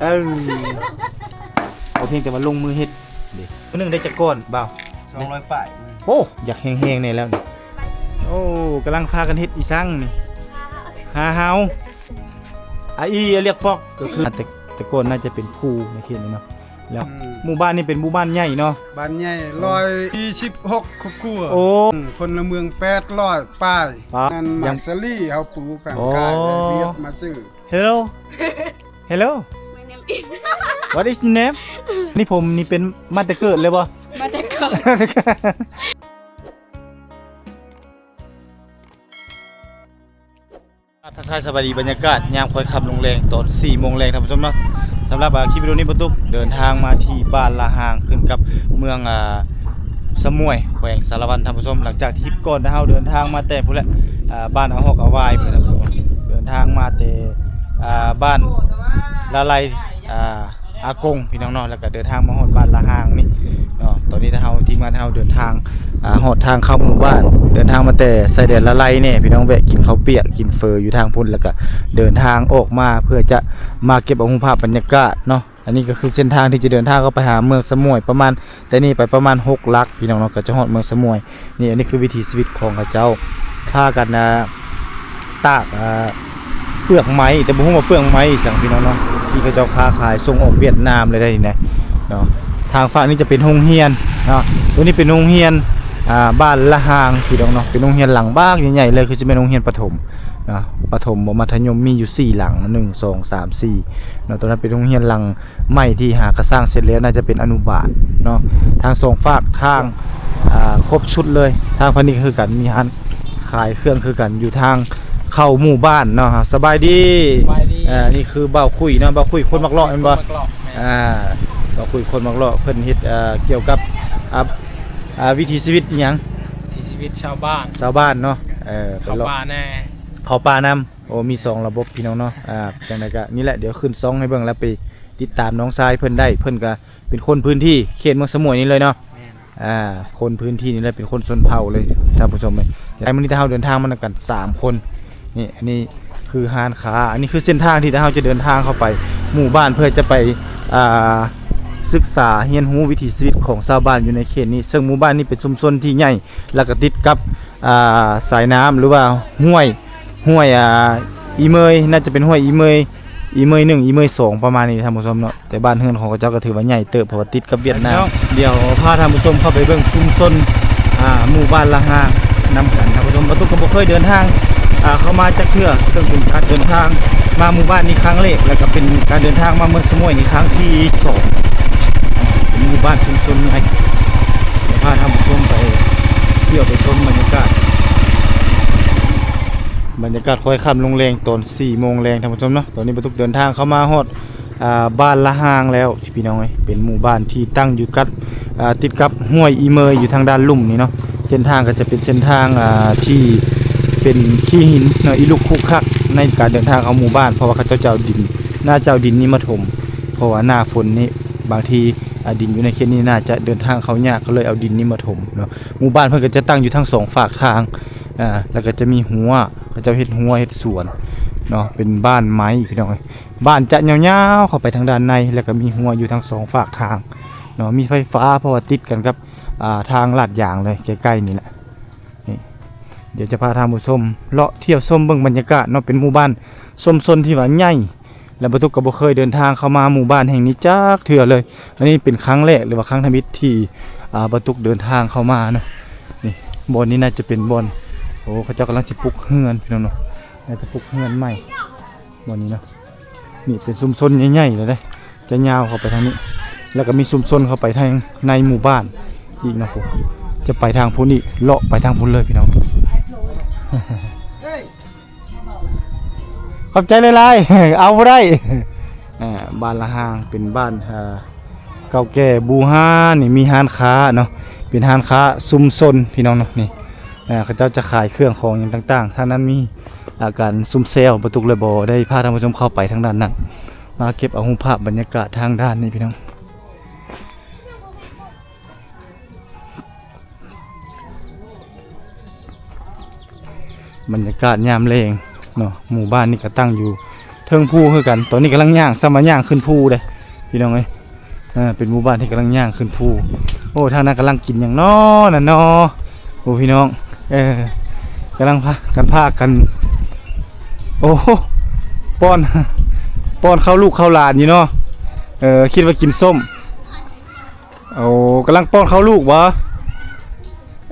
ເອີ ເອົາພຽງແຕ່ວ່າລົງມືເຮັດເດ້. ມື້ໜຶ່ງໄດ້ຈັກກ້ອນບ່າວ? ສອງຮ້ອຍປາຍ. ໂອ້ ຢາກແຮງໆແດ່ແລ້ວນີ້. ໂອ້ ກຳລັງພາກັນເຮັດອີ່ສັງນີ້? ຫາເຫົາ. ອາອີ ອາລຽກປອກ ກໍຄື ແຕ່ ແຕ່ກ່ອນໜ້າຈະເປັນພູໃນເຂດນີ້ເນາະ. ແລ້ວ ອືມ ໝູ່ບ້ານນີ້ເປັນໝູ່ບ້ານໃຫຍ່ເນາະ? ບ້ານໃຫຍ່ ຮ້ອຍສີ່ສິບຫົກຄອບຄົວ. ໂອ້ ອືມ ພົນລະເມືອງແປດຮ້ອຍປາຍ. ປາ ນັ້ນ ຍັງ ໝາກສາລີເຮົາປູກກັນ ໂອ້ ກາຍໄດ້ວຽກມາຊື້. Hello. Hello. My name is What is your name? ນີ້ຜົມນີ້ເປັນມາແຕ່ເກີດເລີຍບໍ່? ມາແຕ່ເກີດ. ທັກທາຍສະບາຍດີ ບັນຍາກາດຍາມຄ່ອຍຄ່ຳລົງແລງ ຕອນສີ່ໂມງແລງ ທ່ານຜູ້ຊົມເນາະ. ສຳລັບ ອາ ຄລິບວິດີໂອນີ້ ປະຕຸກເດີນທາງມາທີ່ບ້ານລະຫາງ ຂຶ້ນກັບເມືອງ ອາ ສະໝວຍ ແຂວງສາລະວັນ ທ່ານຜູ້ຊົມ. ຫຼັງຈາກທີ່ຄລິບກ່ອນ ເຮົາເດີນທາງມາແຕ່ພຸ້ນແຫຼະ ອາ ບ້ານອາຮອກອາວາຍພຸ້ນແຫຼະ ທ່ານຜູ້ຊົມ. ເດີນທາງມາແຕ່ ອາ ບ້ານລະໄລ ອາ ອາກົງ ພີ່ນ້ອງເນາະ ແລ້ວກໍເດີນທາງມາຮອດບ້ານລະຫາງນີ້ເນາະ. ຕອນນີ້ທາງເຮົາ ທີມງານເຮົາເດີນທາງ ອາ ຮອດທາງເຂົ້າໝູ່ບ້ານ ເດີນທາງມາແຕ່ຊາຍແດນລະໄລແດ່ ພີ່ນ້ອງ ແວະກິນເຂົ້າປຽກ ກິນເຝີຢູ່ທາງພຸ້ນ ແລ້ວກໍເດີນທາງອອກມາ ເພື່ອຈະມາເກັບເອົາຮູບພາບບັນຍາກາດເນາະ. ອັນນີ້ກໍຄືເສັ້ນທາງທີ່ຈະເດີນທາງເຂົ້າໄປຫາເມືອງສະໝວຍ ປະມານ ແຕ່ນີ້ໄປປະມານຫົກຫຼັກ ພີ່ນ້ອງເນາະ ກໍຈະຮອດເມືອງສະໝວຍ. ນີ້ ອັນນີ້ຄືວິຖີຊີວິດຂອງເຂົາເຈົ້າ ພາກັນ ອາ ຕາກ ອາ ເປືອກໄມ້ ແຕ່ບໍ່ຮູ້ວ່າເປືອກໄມ້ອີ່ຫຍັງ ພີ່ນ້ອງເນາະ ທີ່ເຂົາເຈົ້າຄ້າຂາຍສົ່ງອອກຫວຽດນາມເລີຍໄດ໋ນີ້ນະເນາະ. ທາງຝັ່ງນີ້ຈະເປັນໂຮງຮຽນເນາະ ຕົວນີ້ເປັນໂຮງຮຽນ ອາ ບ້ານລະຫາງ ພີ່ນ້ອງເນາະ ເປັນໂຮງຮຽນຫຼັງບັກໃຫຍ່ໆເລີຍ ຄືຊິແມ່ນໂຮງຮຽນປະຖົມເນາະ ປະຖົມບໍ່ ມັດທະຍົມ ມີຢູ່ສີ່ຫຼັງ ໜຶ່ງ ສອງ ສາມ ສີ່ເນາະ. ຕົວນັ້ນເປັນໂຮງຮຽນຫຼັງ ໃໝ່ທີ່ຫາກະສ້າງເສັດແລ້ວ ໜ້າຈະເປັນອະນຸບານເນາະ. ທັງສອງຟາກທາງ ອ່າ ຄົບຊຸດເລີຍ. ທາງພານີກຄືກັນ ມີຮ້ານຂາຍເຄື່ອງຄືກັນ ຢູ່ທາງເຂົ້າໝູ່ບ້ານເນາະ. ສະບາຍດີ ສະບາຍດີ. ເອີ ນີ້ຄືບ່າວຄຸຍເນາະ ບ່າວຄຸຍຄົນມັກເລາະແມ່ນບໍ່? ຄົນມັກເລາະ ແມ່ນ. ອ່າ ບ່າວຄຸຍຄົນມັກເລາະ ເພິ່ນເຮັດ ເອີ ກ່ຽວກັບ ອ່າ ອ່າ ວິຖີຊີວິດອີ່ຫຍັງ? ວິຖີຊີວິດຊາວບ້ານ ຊາວບ້ານເນາະ. ເອີ ເຂົ້າປ່າແນ່ ເຂົ້າປ່ານຳ. ໂອ້ ມີສອງລະບົບ ພີ່ນ້ອງເນາະ. ອ່າ ຈັ່ງໃດກະນີ້ແຫຼະ ດຽວຂຶ້ນຊ່ອງໃຫ້ເບິ່ງ ແລ້ວໄປຕິດຕາມນ້ອງຊາຍເພິ່ນໄດ້ ເພິ່ນກະເປັນຄົນພື້ນທີ່ເຂດເມືອງສະໝວຍນີ້ເລີຍເນາະ. ແມ່ນ. ອ່າ ຄົນພື້ນທີ່ນີ້ແຫຼະ ເປັນຄົນຊົນເຜົ່າເລີຍ ທ່ານຜູ້ຊົມເອີຍ. ແຕ່ມື້ນີ້ເຮົາເດີນທາງມານຳກັນສາມຄົນ. ນີ້ ອັນນີ້ຄືຮ້ານຄ້າ ອັນນີ້ຄືເສັ້ນທາງທີ່ເຮົາຈະເດີນທາງເຂົ້າໄປໝູ່ບ້ານ ເພື່ອຈະໄປ ອ່າ ສຶກສາຮຽນຮູ້ວິຖີຊີວິດຂອງຊາວບ້ານຢູ່ໃນເຂດນີ້. ເຊິ່ງໝູ່ບ້ານນີ້ເປັນຊຸມຊົນທີ່ໃຫຍ່ ແລ້ວກະຕິດກັບ ອ່າ ສາຍນ້ຳ ຫຼືວ່າຫ້ວຍ ຫ້ວຍ ອ່າ ອີເມີຍ ໜ້າຈະເປັນຫ້ວຍອີເມີຍ ອີເມີຍໜຶ່ງ ອີເມີຍສອງ ປະມານນີ້ ທ່ານຜູ້ຊົມເນາະ. ແຕ່ບ້ານເຮືອນຂອງເຂົາເຈົ້າກໍຖືວ່າໃຫຍ່ເຕີບ ເພາະວ່າຕິດກັບຫວຽດນາມ. ພີ່ນ້ອງ ດຽວພາທ່ານຜູ້ຊົມເຂົ້າໄປເບິ່ງຊຸມຊົນ ອ່າ ໝູ່ບ້ານລະຫາງນຳກັນ ທ່ານຜູ້ຊົມ. ບ່າວຕຸກກໍບໍ່ເຄີຍເດີນທາງ ອ່າ ເຂົ້າມາຈັກເທື່ອ ເຊິ່ງເປັນການເດີນທາງມາໝູ່ບ້ານນີ້ຄັ້ງແລກ ແລ້ວກໍເປັນການເດີນທາງມາເມືອງສະໝວຍນີ້ຄັ້ງທີສອງ. ເປັນໝູ່ບ້ານຊຸມຊົນໃຫຍ່ ພາທ່ານຜູ້ຊົມໄປທ່ຽວໄປຊົມບັນຍາກາດ ບັນຍາກາດຄ່ອຍຄ່ຳລົງແລງ ຕອນສີ່ໂມງແລງ ທ່ານຜູ້ຊົມເນາະ. ຕອນນີ້ບ່າວຕຸກເດີນທາງເຂົ້າມາຮອດ ອ່າ ບ້ານລະຫາງແລ້ວ ພີ່ນ້ອງເອີຍ. ເປັນໝູ່ບ້ານທີ່ຕັ້ງຢູ່ກັບ ອ່າ ຕິດກັບຫ້ວຍອີເມີຍຢູ່ທາງດ້ານລຸ່ມນີ້ເນາະ. ເສັ້ນທາງກໍຈະເປັນເສັ້ນທາງ ອ່າ ທີ່ເປັນຂີ້ຫີນເນາະ ອີລຸກຄຸກຄັກໃນການເດີນທາງເຂົ້າໝູ່ບ້ານ ເພາະວ່າເຂົາເຈົ້າຈະເອົາດິນ ໜ້າຈະເອົາດິນນີ້ມາຖົມ ເພາະວ່າໜ້າຝົນນີ້ ບາງທີ ອາ ດິນຢູ່ໃນເຂດນີ້ໜ້າຈະເດີນທາງເຂົ້າຍາກ ກໍເລີຍເອົາດິນນີ້ມາຖົມເນາະ. ໝູ່ບ້ານເພິ່ນກໍຈະຕັ້ງຢູ່ທັງສອງຟາກທາງ ອາ ແລ້ວກໍຈະມີຮົ້ວ ເຂົາເຈົ້າເຮັດຮົ້ວເຮັດສວນເນາະ ເປັນບ້ານໄມ້ພີ່ນ້ອງເອີຍ. ບ້ານຈະຍາວໆເຂົ້າໄປທາງດ້ານໃນ ແລ້ວກໍມີຮົ້ວຢູ່ທັງສອງຟາກທາງເນາະ. ມີໄຟຟ້າ ເພາະວ່າຕິດກັນກັບ ອາ ທາງລາດຢາງເລີຍ ໃກ້ໆນີ້ແຫຼະ. ນີ້ ດຽວຈະພາທ່ານຜູ້ຊົມເລາະທ່ຽວຊົມເບິ່ງບັນຍາກາດເນາະ. ເປັນໝູ່ບ້ານຊຸມຊົນທີ່ວ່າໃຫຍ່ ແລະ ບ່າວຕຸກກໍບໍ່ເຄີຍເດີນທາງເຂົ້າມາໝູ່ບ້ານແຫ່ງນີ້ຈັກເທື່ອເລີຍ. ອັນນີ້ເປັນຄັ້ງແລກ ຫຼືວ່າຄັ້ງທຳອິດທີ່ ອາ ບ່າວຕຸກເດີນທາງເຂົ້າມາເນາະ. ນີ້ ບ່ອນນີ້ໜ້າຈະເປັນບ່ອນ ໂອ້ ເຂົາເຈົ້າກຳລັງຊິປຸກເຮືອນ ພີ່ນ້ອງເນາະ. ໜ້າຈະປຸກເຮືອນໃໝ່ ບ່ອນນີ້ເນາະ. ນີ້ເປັນຊຸມຊົນໃຫຍ່ໆເລີຍເດ້ ຈະຍາວເຂົ້າໄປທາງນີ້ ແລ້ວກໍມີຊຸມຊົນເຂົ້າໄປທາງໃນໝູ່ບ້ານອີກເນາະ. ຈະໄປທາງພຸ້ນອີກ ເລາະໄປທາງພຸ້ນເລີຍພີ່ນ້ອງ. ຂອບໃຈຫຼາຍໆ ເອົາບໍ່ໄດ້. ອ່າ ບ້ານລະຫາງເປັນບ້ານ ເອີ ເກົ່າແກ່ບູຮານ ນີ້ມີຮ້ານຄ້າເນາະ ເປັນຮ້ານຄ້າຊຸມຊົນພີ່ນ້ອງເນາະ. ນີ້ ເຂົາເຈົ້າຈະຂາຍເຄື່ອງຂອງຫຍັງຕ່າງໆ. ທາງນັ້ນມີ ອາ ການຊຸມແຊວ ບ່າວຕຸກເລີຍບໍ່ໄດ້ພາທ່ານຜູ້ຊົມເຂົ້າໄປທາງດ້ານນັ້ນ ມາເກັບເອົາຮູບພາບບັນຍາກາດທາງດ້ານນີ້ພີ່ນ້ອງ. ບັນຍາກາດຍາມແລງເນາະ. ໝູ່ບ້ານນີ້ກໍຕັ້ງຢູ່ທ ທິງພູຄືກັນ. ຕອນນີ້ກຳລັງຍ່າງ ສ່ຳວ່າຍ່າງຂຶ້ນພູເດ້ ພີ່ນ້ອງເອີຍ. ເອີ ເປັນໝູ່ບ້ານທີ່ກຳລັງຍ່າງຂຶ້ນພູ. ໂອ້ ທາງນັ້ນກຳລັງກິນຫຍັງນໍນັ້ນນໍ. ໂອ້ ພີ່ນ້ອງ ເອີ ກຳລັງພາກັນ ພາກັນ ໂອ້ ປ້ອນ ປ້ອນເຂົ້າລູກເຂົ້າຫຼານຢູ່ເນາະ. ເອີ ຄິດວ່າກິນສົ້ມ. ໂອ້ ກຳລັງປ້ອນເຂົ້າລູກບໍ?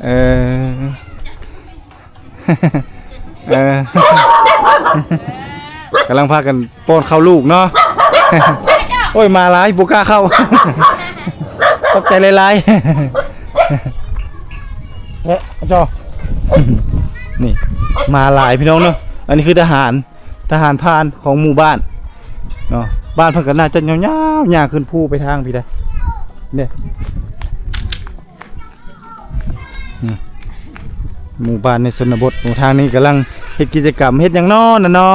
ເອີ ເອີ ກຳລັງພາກັນປ້ອນເຂົ້າລູກເນາະ. ໂອ້ຍ ໝາຫຼາຍ ບໍ່ກ້າເຂົ້າ. ຂອບໃຈຫຼາຍໆ. ເອະ ເຈົ້າ ນີ້ ໝາຫຼາຍ ພີ່ນ້ອງເນາະ. ອັນນີ້ຄືທະຫານ ທະຫານຜ່ານຂອງໝູ່ບ້ານເນາະ. ບ້ານເພິ່ນກໍໜ້າຈະຍາວໆ ຍ່າງຂຶ້ນພູໄປທາງພີ້ໄດ໋ ເດ້. ອືມ ໝູ່ບ້ານໃນຊົນນະບົດ. ໂອ້ ທາງນີ້ກຳລັງເຮັດກິດຈະກຳ ເຮັດຫຍັງນໍນັ້ນນໍ?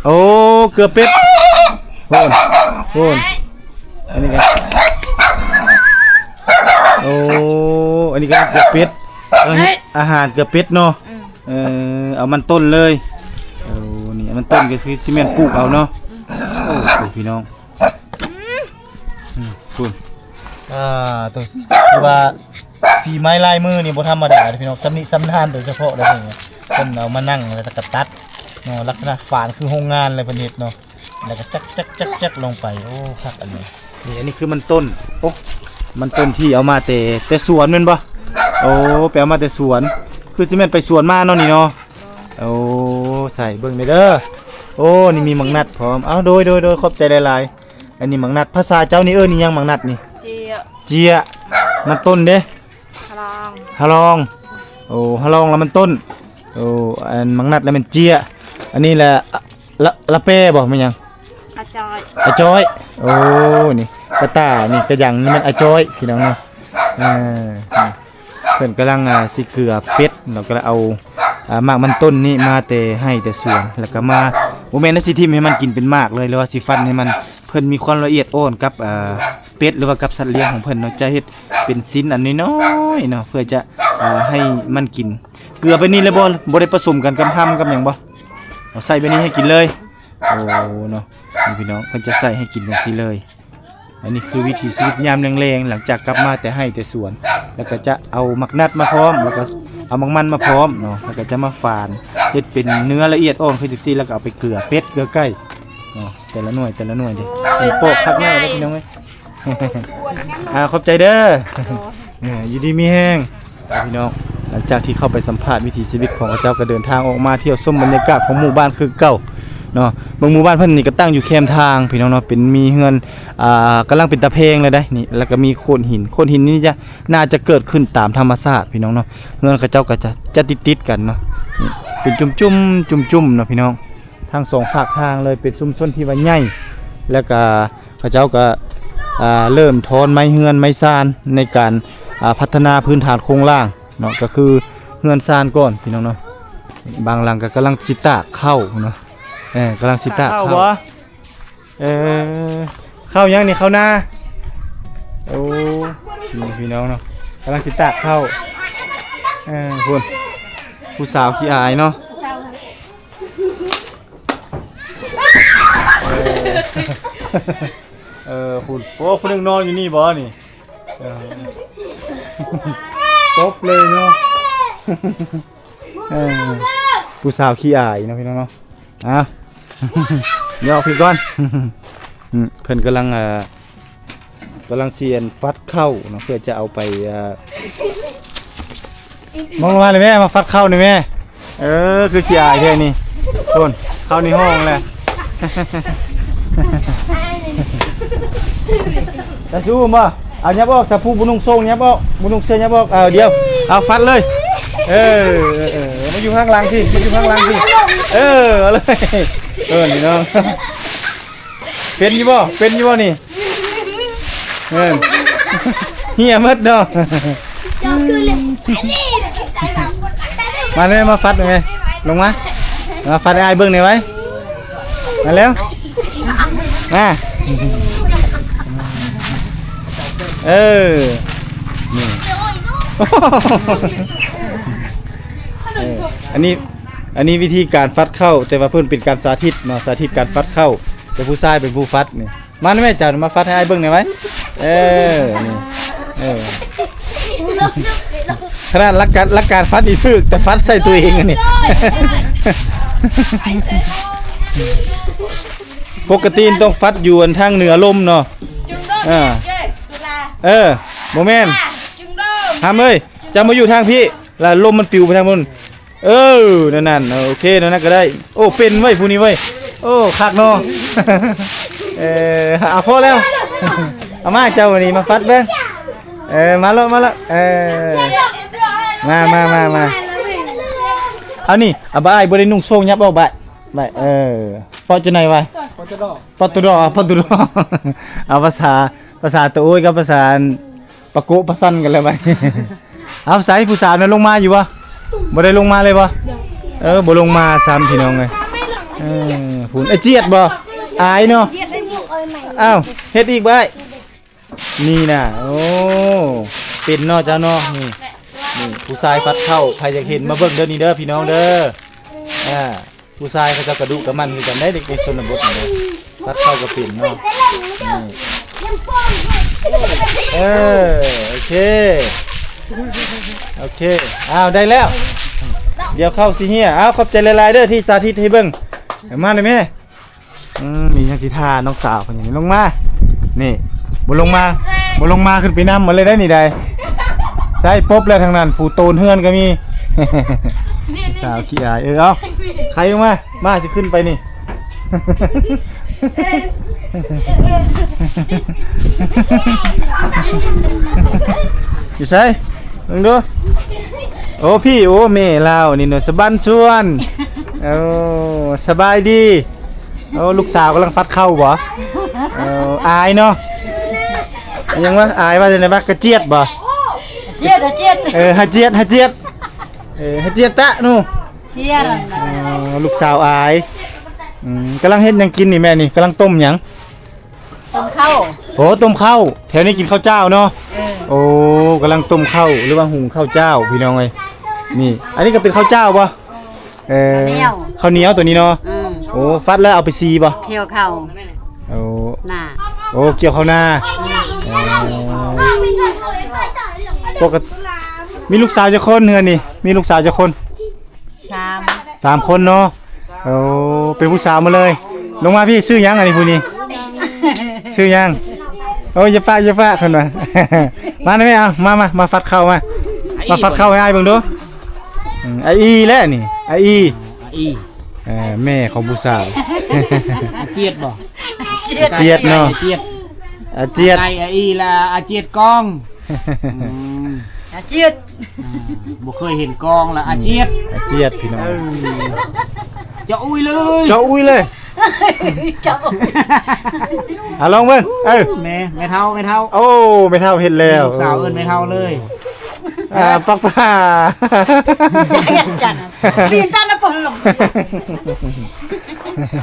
ໂອ້ ເກືອເປັດ ໂອ້ນ ໂອ້ນ. ອັນນີ້ກໍ ໂອ້ ອັນນີ້ກໍເກືອເປັດ ເອີ ອາຫານເກືອເປັດເນາະ. ອືມ ເອີ ເອົາມັນຕົ້ນເລີຍ. ໂອ້ ນີ້ມັນຕົ້ນກໍຄືຊິແມ່ນປູກເອົາເນາະ. ໂອ້ ພີ່ນ້ອງ ອືມ ພຸ້ນ ອ່າ ໂຕ ຄືວ່າຝີໄມ້ລາຍມືນີ້ບໍ່ທຳມະດາເດ້ພີ່ນ້ອງ. ຊຳນິຊຳນານໂດຍສະເພາະເດ້ ເພິ່ນເອົາມານັ່ງແລ້ວກໍຕັດເນາະ. ລັກສະນະຝານຄືໂຮງງານເລີຍເພິ່ນເຮັດເນາະ. ແລ້ວກໍຈັກໆໆລົງໄປ. ໂອ້ ຄັກອັນນີ້. ນີ້ ອັນນີ້ຄືມັນຕົ້ນ. ໂອ້ ມັນຕົ້ນທີ່ເອົາມາແຕ່ ແຕ່ສວນແມ່ນບໍ່? ໂອ້ ໄປເອົາມາແຕ່ສວນ. ຄືຊິແມ່ນໄປສວນມາເນາະນີ້ເນາະ. ໂອ້ ໃສ່ເບິ່ງແດ່ເດີ. ໂອ້ ນີ້ມີໝາກນັດພ້ອມ. ເອົ້າ ໂດຍ ໂດຍ ໂດຍ ຂອບໃຈຫຼາຍໆ. ອັນນີ້ໝາກນັດ. ພາສາເຈົ້ານີ້ເອີ້ນອີ່ຫຍັງ ໝາກນັດນີ້? ເຈຍ. ເຈຍ. ມັນຕົ້ນເດ້? ຮະລອງ. ຮະລອງ. ໂອ້ ຮະລອງລະມັນຕົ້ນ. ໂອ້ ອັນໝາກນັດລະແມ່ນເຈຍ. ອັນນີ້ລະ ລະ ລະແປບໍ່ ແມ່ນຫຍັງ? ອາຈອຍ. ອາຈອຍ. ໂອ້ ນີ້ກະຕ່າ ນີ້ກະຫຍັງ ນີ້ແມ່ນອາຈອຍ ພີ່ນ້ອງເນາະ. ເອີ ນີ້ ເພິ່ນກຳລັງ ອ່າ ຊິເກືອເປັດ ແລ້ວກໍເອົາ ອ່າ ໝາກມັນຕົ້ນນີ້ມາແຕ່ໄຮ່ແຕ່ສວນ ແລ້ວກໍມາ ບໍ່ແມ່ນວ່າຊິຖິ້ມໃຫ້ມັນກິນເປັນໝາກເລີຍ ຫຼືວ່າຊິຟັນໃຫ້ມັນ. ເພິ່ນມີຄວາມລະອຽດອ່ອນກັບ ອ່າ ເປັດ ຫຼືວ່າກັບສັດລ້ຽງຂອງເພິ່ນເນາະ. ຈະເຮັດເປັນຊິ້ນອັນນ້ອຍໆເນາະ ເພື່ອຈະ ອ່າ ໃຫ້ມັນກິນ. ເກືອໄປນີ້ເລີຍບໍ່? ບໍ່ໄດ້ປະສົມກັນກັບຮຳກັບຫຍັງບໍ່? ເອົາໃສ່ແບບນີ້ໃຫ້ກິນເລີຍ. ໂອ້ ເນາະ ນີ້ພີ່ນ້ອງ ເພິ່ນຈະໃສ່ໃຫ້ກິນຈັ່ງຊີ້ເລີຍ. ອັນນີ້ຄືວິຖີຊີວິດຍາມແລງໆ ຫຼັງຈາກກັບມາແຕ່ໄຮ່ແຕ່ສວນ ແລ້ວກໍຈະເອົາໝາກນັດມາພ້ອມ ແລ້ວກໍເອົາໝາກມັນມາພ້ອມເນາະ ແລ້ວກໍຈະມາຝານເຮັດເປັນເນື້ອລະອຽດອ່ອນຄືຈັ່ງຊີ້ ແລ້ວກໍເອົາໄປເກືອເປັດເກືອໄກ່ເນາະ. ແຕ່ລະໜ່ວຍ ແຕ່ລະໜ່ວຍເດ້ ໂອ້ຍ ເປັນປອກຄັກແນ່ເດ້ພີ່ນ້ອງເອີຍ. ອ່າ ຂອບໃຈເດີ ໂດຍ ເອີ ຢູ່ດີມີແຮງ. ພີ່ນ້ອງ ຫຼັງຈາກທີ່ເຂົ້າໄປສຳພາດວິຖີຊີວິດຂອງເຂົາເຈົ້າ ກໍເດີນທາງອອກມາທ່ຽວຊົມບັນຍາກາດຂອງໝູ່ບ້ານຄືເກົ່າເນາະ. ເບິ່ງໝູ່ບ້ານເພິ່ນນີ້ກໍຕັ້ງຢູ່ແຄມທາງ ພີ່ນ້ອງເນາະ ເປັນ ມີເຮືອນ ອ່າ ກຳລັງເປັນຕາແພງແລ້ວໄດ໋ນີ້ ແລ້ວກໍມີໂຂດຫີນ ໂຂດຫີນນີ້ຈະ ໜ້າຈະເກີດຂຶ້ນຕາມທຳມະຊາດ ພີ່ນ້ອງເນາະ. ເຮືອນເຂົາເຈົ້າກໍຈະ ຈະຕິດໆກັນເນາະ ນີ້ເປັນຈຸ້ມໆ ຈຸ້ມໆເນາະ ພີ່ນ້ອງ. ທັງສອງຟາກທາງເລີຍ ເປັນຊຸມຊົນທີ່ວ່າໃຫຍ່ ແລ້ວກະເຂົາເຈົ້າກະ ອ່າ ເລີ່ມຖອນໄມ້ເຮືອນໄມ້ຊານໃນການ ອ່າ ພັດທະນາພື້ນຖານໂຄງລ່າງເນາະ ກະຄືເຮືອນຊານກ່ອນ ພີ່ນ້ອງເນາະ. ບາງຫຼັງກະກຳລັງຊິຕາກເຂົ້າເນາະ ເອີ ກຳລັງຊິຕາກເຂົ້າ ເອີ ເຂົ້າຫຍັງນີ້ ເຂົ້ານາ? ໂອ້ ນີ້ພີ່ນ້ອງເນາະ ກຳລັງຊິຕາກເຂົ້າ ເອີ ພຸ້ນ ຜູ້ສາວຂີ້ອາຍເນາະ. ເອີ ເອີ ພຸ້ນ ໂອ້ ຜູ້ໜຶ່ງນອນຢູ່ນີ້ບໍ່ນີ້? ເອີ ຕົບເລີຍເນາະ ເອີ ຜູ້ສາວຂີ້ອາຍເນາະ ພີ່ນ້ອງເນາະ. ອ່າ ຫຍອກພີ່ກ່ອນ ອືມ ເພິ່ນກຳລັງ ອ່າ ກຳລັງຊິອັນຟັດເຂົ້າເນາະ ເພື່ອຈະເອົາໄປ ອ່າ ມອງລົງມາເລີຍແມ່ ມາຟັດເຂົ້ານີ້ແມ່. ເອີ ຄືຂີ້ອາຍແທ້ນີ້ ໂອ້ນ ເຂົ້າໃນຫ້ອງແຫຼະ ຈະສູ້ບໍ່? ເອົາ ຫຍັບອອກ ສາຜູ້ບໍ່ນຸ່ງໂສ້ງ ຫຍັບອອກ ບໍ່ນຸ່ງເສື້ອ ຫຍັບອອກ ເອົາ ດຽວ ເອົາ ຟັດເລີຍ ເອີ ເອີ ເອີ ມາຢູ່ຂ້າງຫຼັງພີ້ ມາຢູ່ຂ້າງຫຼັງພີ້ ເອີ ເອົາເລີຍ ເອີ ນີ້ເນາະ. ເປັນຢູ່ບໍ່? ເປັນຢູ່ບໍ່ນີ້? ເອີ ເຫຍໝົດເນາະ. ມາແມ່ ມາຟັດແມ່ ລົງມາ ມາຟັດໃຫ້ອ້າຍເບິ່ງແດ່ໄວ ມາແລ້ວ ມາ ເອີ ນີ້ ເອີ ອັນນີ້ ອັນນີ້ວິທີການຟັດເຂົ້າ ແຕ່ວ່າເພິ່ນເປັນການສາທິດເນາະ ສາທິດການຟັດເຂົ້າ ແຕ່ຜູ້ຊາຍເປັນຜູ້ຟັດນີ້. ມາແມ່ເຈົ້າ ມາຟັດໃຫ້ອ້າຍເບິ່ງແດ່ໄວ. ເອີ ນີ້ ເອີ ຂະໜາດຫຼັກການ ຫຼັກການຟັດນີ້ຖືກ ແຕ່ຟັດໃສ່ຕົວເອງອັນນີ້. ປົກກະຕິຕ້ອງຟັດຢູ່ອັນທາງເໜືອລົມເນາະ. ອ່າ ເອີ ບໍ່ແມ່ນ ຫຳເອີຍ ເຈົ້າມາຢູ່ທາງພີ້ ລະລົມມັນປິວໄປທາງພຸ້ນ. ເອີ ແນວນັ້ນ ເອີ ໂອເຄ ແນວນັ້ນກໍໄດ້. ໂອ້ ເປັນເວີຍ ຜູ້ນີ້ເວີຍ. ໂອ້ ຄັກເນາະ. ເອີ ເອົາ ພໍແລ້ວ ເອົາມາ ເຈົ້ານີ້ມາຟັດເບິ່ງ. ເອີ ມາໂລດ ມາໂລດ. ເອີ ມາ ມາ ມາ ມາ. ເອົານີ້ ເອົາ ບາຍ ບໍ່ໄດ້ນຸ່ງໂສ້ງ ຫຍັບອອກ ບາຍ ບາຍ. ເອີ ເປາະຈະໄນວະ ປະຕູດອກ ປະຕູດອກ ເອົາ ປະຕູດອກ. ເອົາ ພາສາ ພາສາຕະໂອ້ຍກັບພາສາ ປະໂກະປະຊັນກັນແລ້ວບັດນີ້. ເອົາ ໃສຜູ້ສາວນັ້ນລົງມາຢູ່ບໍ່? ບໍ່ໄດ້ລົງມາເລີຍບໍ່? ເອີ ບໍ່ລົງມາຊ້ຳ ພີ່ນ້ອງເອີຍ. ເອີ ພຸ້ນ ອາຈຽດບໍ່? ອາຍເນາະ. ອ້າວ ເຮັດອີກບໍ່ອ້າຍ? ນີ້ນະ ໂອ້ ເປັນເນາະເຈົ້າເນາະ. ນີ້ ນີ້ຜູ້ຊາຍຟັດເຂົ້າ ໃຜຢາກເຫັນມາເບິ່ງເດີ ນີ້ເດີ ພີ່ນ້ອງເດີ. ອ່າ ຜູ້ຊາຍເຂົາເຈົ້າກະດຸກະໝັ່ນຄືກັນໄດ໋ ເດັກໃນຊົນນະບົດນີ້ນະ ພັດເຂົ້າກໍເປັນເນາະ. ເອີ ໂອເຄ ໂອເຄ ອ້າວ ໄດ້ແລ້ວ ດຽວເຂົ້າຊິເຮຍ. ອ້າວ ຂອບໃຈຫຼາຍໆເດີທີ່ສາທິດໃຫ້ເບິ່ງ. ມາເດີແມ່. ອືມ ມີຫຍັງຊິທ່ານ້ອງສາວເພິ່ນນີ້ ລົງມາ. ນີ້ ບໍ່ລົງມາ ບໍ່ລົງມາ ຂຶ້ນໄປນຳມາເລີຍໄດ໋ນີ້ໄດ໋. ໃຊ່ ປົບແລ້ວທາງນັ້ນ ຜູ້ໂຕນເຮືອນກໍມີ. ນີ້ ນີ້ ສາວຂີ້ອາຍ. ເອີ ເອົາ ໄຂອອກມາ ມາ ຊິຂຶ້ນໄປນີ້. ຢູ່ໃສ? ເບິ່ງດູ. ໂອ້ ພີ່ ໂອ້ ແມ່ລາວນີ້ເນາະ ສະບັນຊວນ. ໂອ້ ສະບາຍດີ. ໂອ້ ລູກສາວກຳລັງຟັດເຂົ້າບໍ? ເອີ ອາຍເນາະ. ຫຍັງວະ? ອາຍວ່າຈັ່ງໃດວະ? ກະຈຽດບໍ? ຈຽດ ຈຽດ. ເອີ ຫາຈຽດ ຫາຈຽດ. ເອີ ຫາຈຽດຕະໜູ. ຈຽດ. ອໍ ລູກສາວອາຍ. ອືມ ກຳລັງເຮັດຫຍັງກິນນີ້ແມ່ນີ້? ກຳລັງຕົ້ມຫຍັງ? ຕົ້ມເຂົ້າ. ໂອ້ ຕົ້ມເຂົ້າ. ແຖວນີ້ກິນເຂົ້າຈ້າວເນາະ. ເອີ ໂອ້ ກຳລັງຕົ້ມເຂົ້າ ຫຼືວ່າຫຸງເຂົ້າຈ້າວ ພີ່ນ້ອງເອີຍ. ນີ້ ອັນນີ້ກໍເປັນເຂົ້າຈ້າວບໍ່? ເອີ ເຂົ້າໜຽວ ເຂົ້າໜຽວໂຕນີ້ເນາະ. ອືມ ໂອ້ ຟັດແລ້ວເອົາໄປສີບໍ່? ກ່ຽວເຂົ້າ. ໂອ້ ນາ. ໂອ້ ກ່ຽວເຂົ້ານາ. ອືມ ເອີ ປົກກະຕິ ມີລູກສາວຈັກຄົນເຮືອນນີ້? ມີລູກສາວຈັກຄົນ? ສາມ ສາມຄົນເນາະ. ໂອ້ ເປັນຜູ້ສາວໝົດເລີຍ. ລົງມາພີ້ ຊື່ຫຍັງອັນນີ້ ຜູ້ນີ້? ຊື່ຫຍັງ? ໂອ້ຍ ຢ່າປະ ຢ່າປະ ເພິ່ນວ່າ. ມານະແມ່ ເອົາ ມາ ມາ ມາຟັດເຂົ້າ ມາ ມາຟັດເຂົ້າໃຫ້ອ້າຍເບິ່ງດູ. ອືມ ອາອີແຫຼະນີ້ ອາອີ ອາອີ. ເອີ ແມ່ຂອງຜູ້ສາວ. ອາຈຽດບໍ່? ອາຈຽດເນາະ. ອາຈຽດ ອາຈຽດ ອາອີລະ ອາຈຽດກອງ. ອືມ ອາຈຽດ. ອ່າ ບໍ່ເຄີຍເຫັນກອງລະ ອາຈຽດ ອາຈຽດ ພີ່ນ້ອງ. ເອີ ເຈາະອຸ້ຍເລີຍ ເຈາະອຸ້ຍເລີຍ. ເຈົ້າ ອ່າ ລອງເບິ່ງ. ເອີ ແມ່ ແມ່ເຖົ້າ ແມ່ເຖົ້າ. ໂອ້ ແມ່ເຖົ້າເຮັດແລ້ວ. ລູກສາວເອີ້ນແມ່ເຖົ້າເລີຍ. ອ່າ ປັກປາ ຈັນ ປີນຕັນນະປົນລົງ.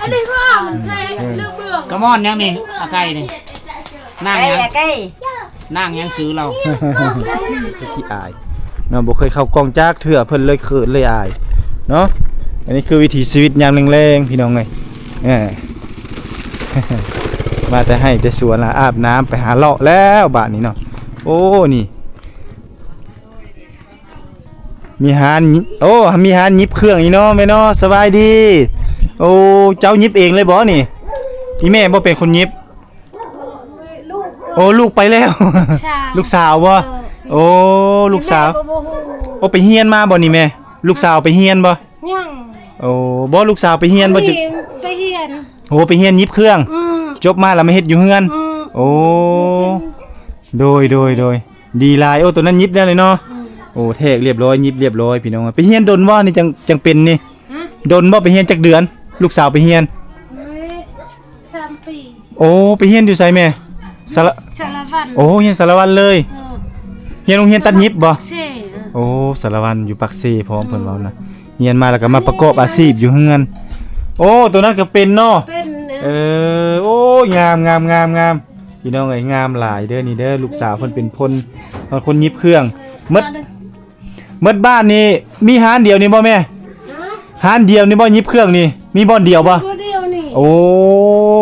ອັນນີ້ກໍເລື່ອງເບືອງ. ກະມ່ອນຫຍັງນີ້ ອາໄກ່ນີ້? ນາງຫຍັງ? ໄກ່ ອາໄກ່ ນາງຫຍັງຊື່ລາວ? ຂີ້ອາຍເນາະ ບໍ່ເຄີຍເຂົ້າກ້ອງຈັກເທື່ອ ເພິ່ນເລີຍເຂີນເລີຍອາຍເນາະ. ອັນນີ້ຄືວິຖີຊີວິດຍາມແລງໆ ພີ່ນ້ອງເອີຍ. ເອີ ມາແຕ່ໄຮ່ແຕ່ສວນລະ ອາບນ້ຳໄປຫາເລາະແລ້ວບາດນີ້ເນາະ. ໂອ້ ນີ້ ມີຮ້ານ ໂອ້ ມີຮ້ານຫຍິບເຄື່ອງອີກເນາະແມ່ເນາະ. ສະບາຍດີ. ໂອ້ ເຈົ້າຫຍິບເອງເລີຍບໍ່ນີ້? ອີ່ແມ່ບໍ່ເປັນຄົນຫຍິບ? ໂອ້ ລູກໄປແລ້ວ. ລູກສາວບໍ່? ໂອ້ ລູກສາວ. ໂອ້ ໄປຮຽນມາບໍ່ນີ້ແມ່? ລູກສາວໄປຮຽນບໍ່? ຍັງ. ໂອ້ ບໍ່ ລູກສາວໄປຮຽນບໍ່? ໄປຮຽນ. ໂອ້ ໄປຮຽນຫຍິບເຄື່ອງ. ຈົບມາລະມາເຮັດຢູ່ເຮືອນ. ໂອ້ ໂດຍ ໂດຍ ໂດຍ. ດີຫຼາຍ. ໂອ້ ໂຕນັ້ນຫຍິບແລ້ວເລີຍເນາະ. ໂອ້ ແທກລຽບຮ້ອຍ ຫຍິບລຽບຮ້ອຍ ພີ່ນ້ອງ. ໄປຮຽນດົນບໍ່ນີ້ ຈັ່ງ ຈັ່ງເປັນນີ້? ດົນບໍ່? ໄປຮຽນຈັກເດືອນ ລູກສາວໄປຮຽນ? ສາມປີ. ໂອ້ ໄປຮຽນຢູ່ໃສແມ່? ສາລະ ສາລະວັນ. ໂອ້ ຮຽນສາລະວັນເລີຍ. ຮຽນໂຮງຮຽນຕັດຫຍິບບໍ່? ໂອ້ ສາລະວັນຢູ່ປາກເຊພ້ອມ ເພິ່ນເວົ້ານະ. ຮຽນມາແລ້ວກໍມາປະກອບອາຊີບຢູ່ເຮືອນ. ໂອ້ ໂຕນັ້ນກໍເປັນເນາະ. ເອີ ໂອ້ ງາມ ງາມ ງາມ ງາມ. ພີ່ນ້ອງເອີຍ ງາມຫຼາຍເດີນີ້ເດີ. ລູກສາວເພິ່ນເປັນຄົນ ເປັນຄົນຫຍິບເຄື່ອງ. ໝົດ ໝົດບ້ານນີ້ມີຮ້ານດຽວນີ້ບໍ່ແມ່? ຮ້ານດຽວນີ້ບໍ່? ຫຍິບເຄື່ອງນີ້ ມີບ່ອນດຽວບໍ່? ຜູ້ດຽວນີ້ ໂອ້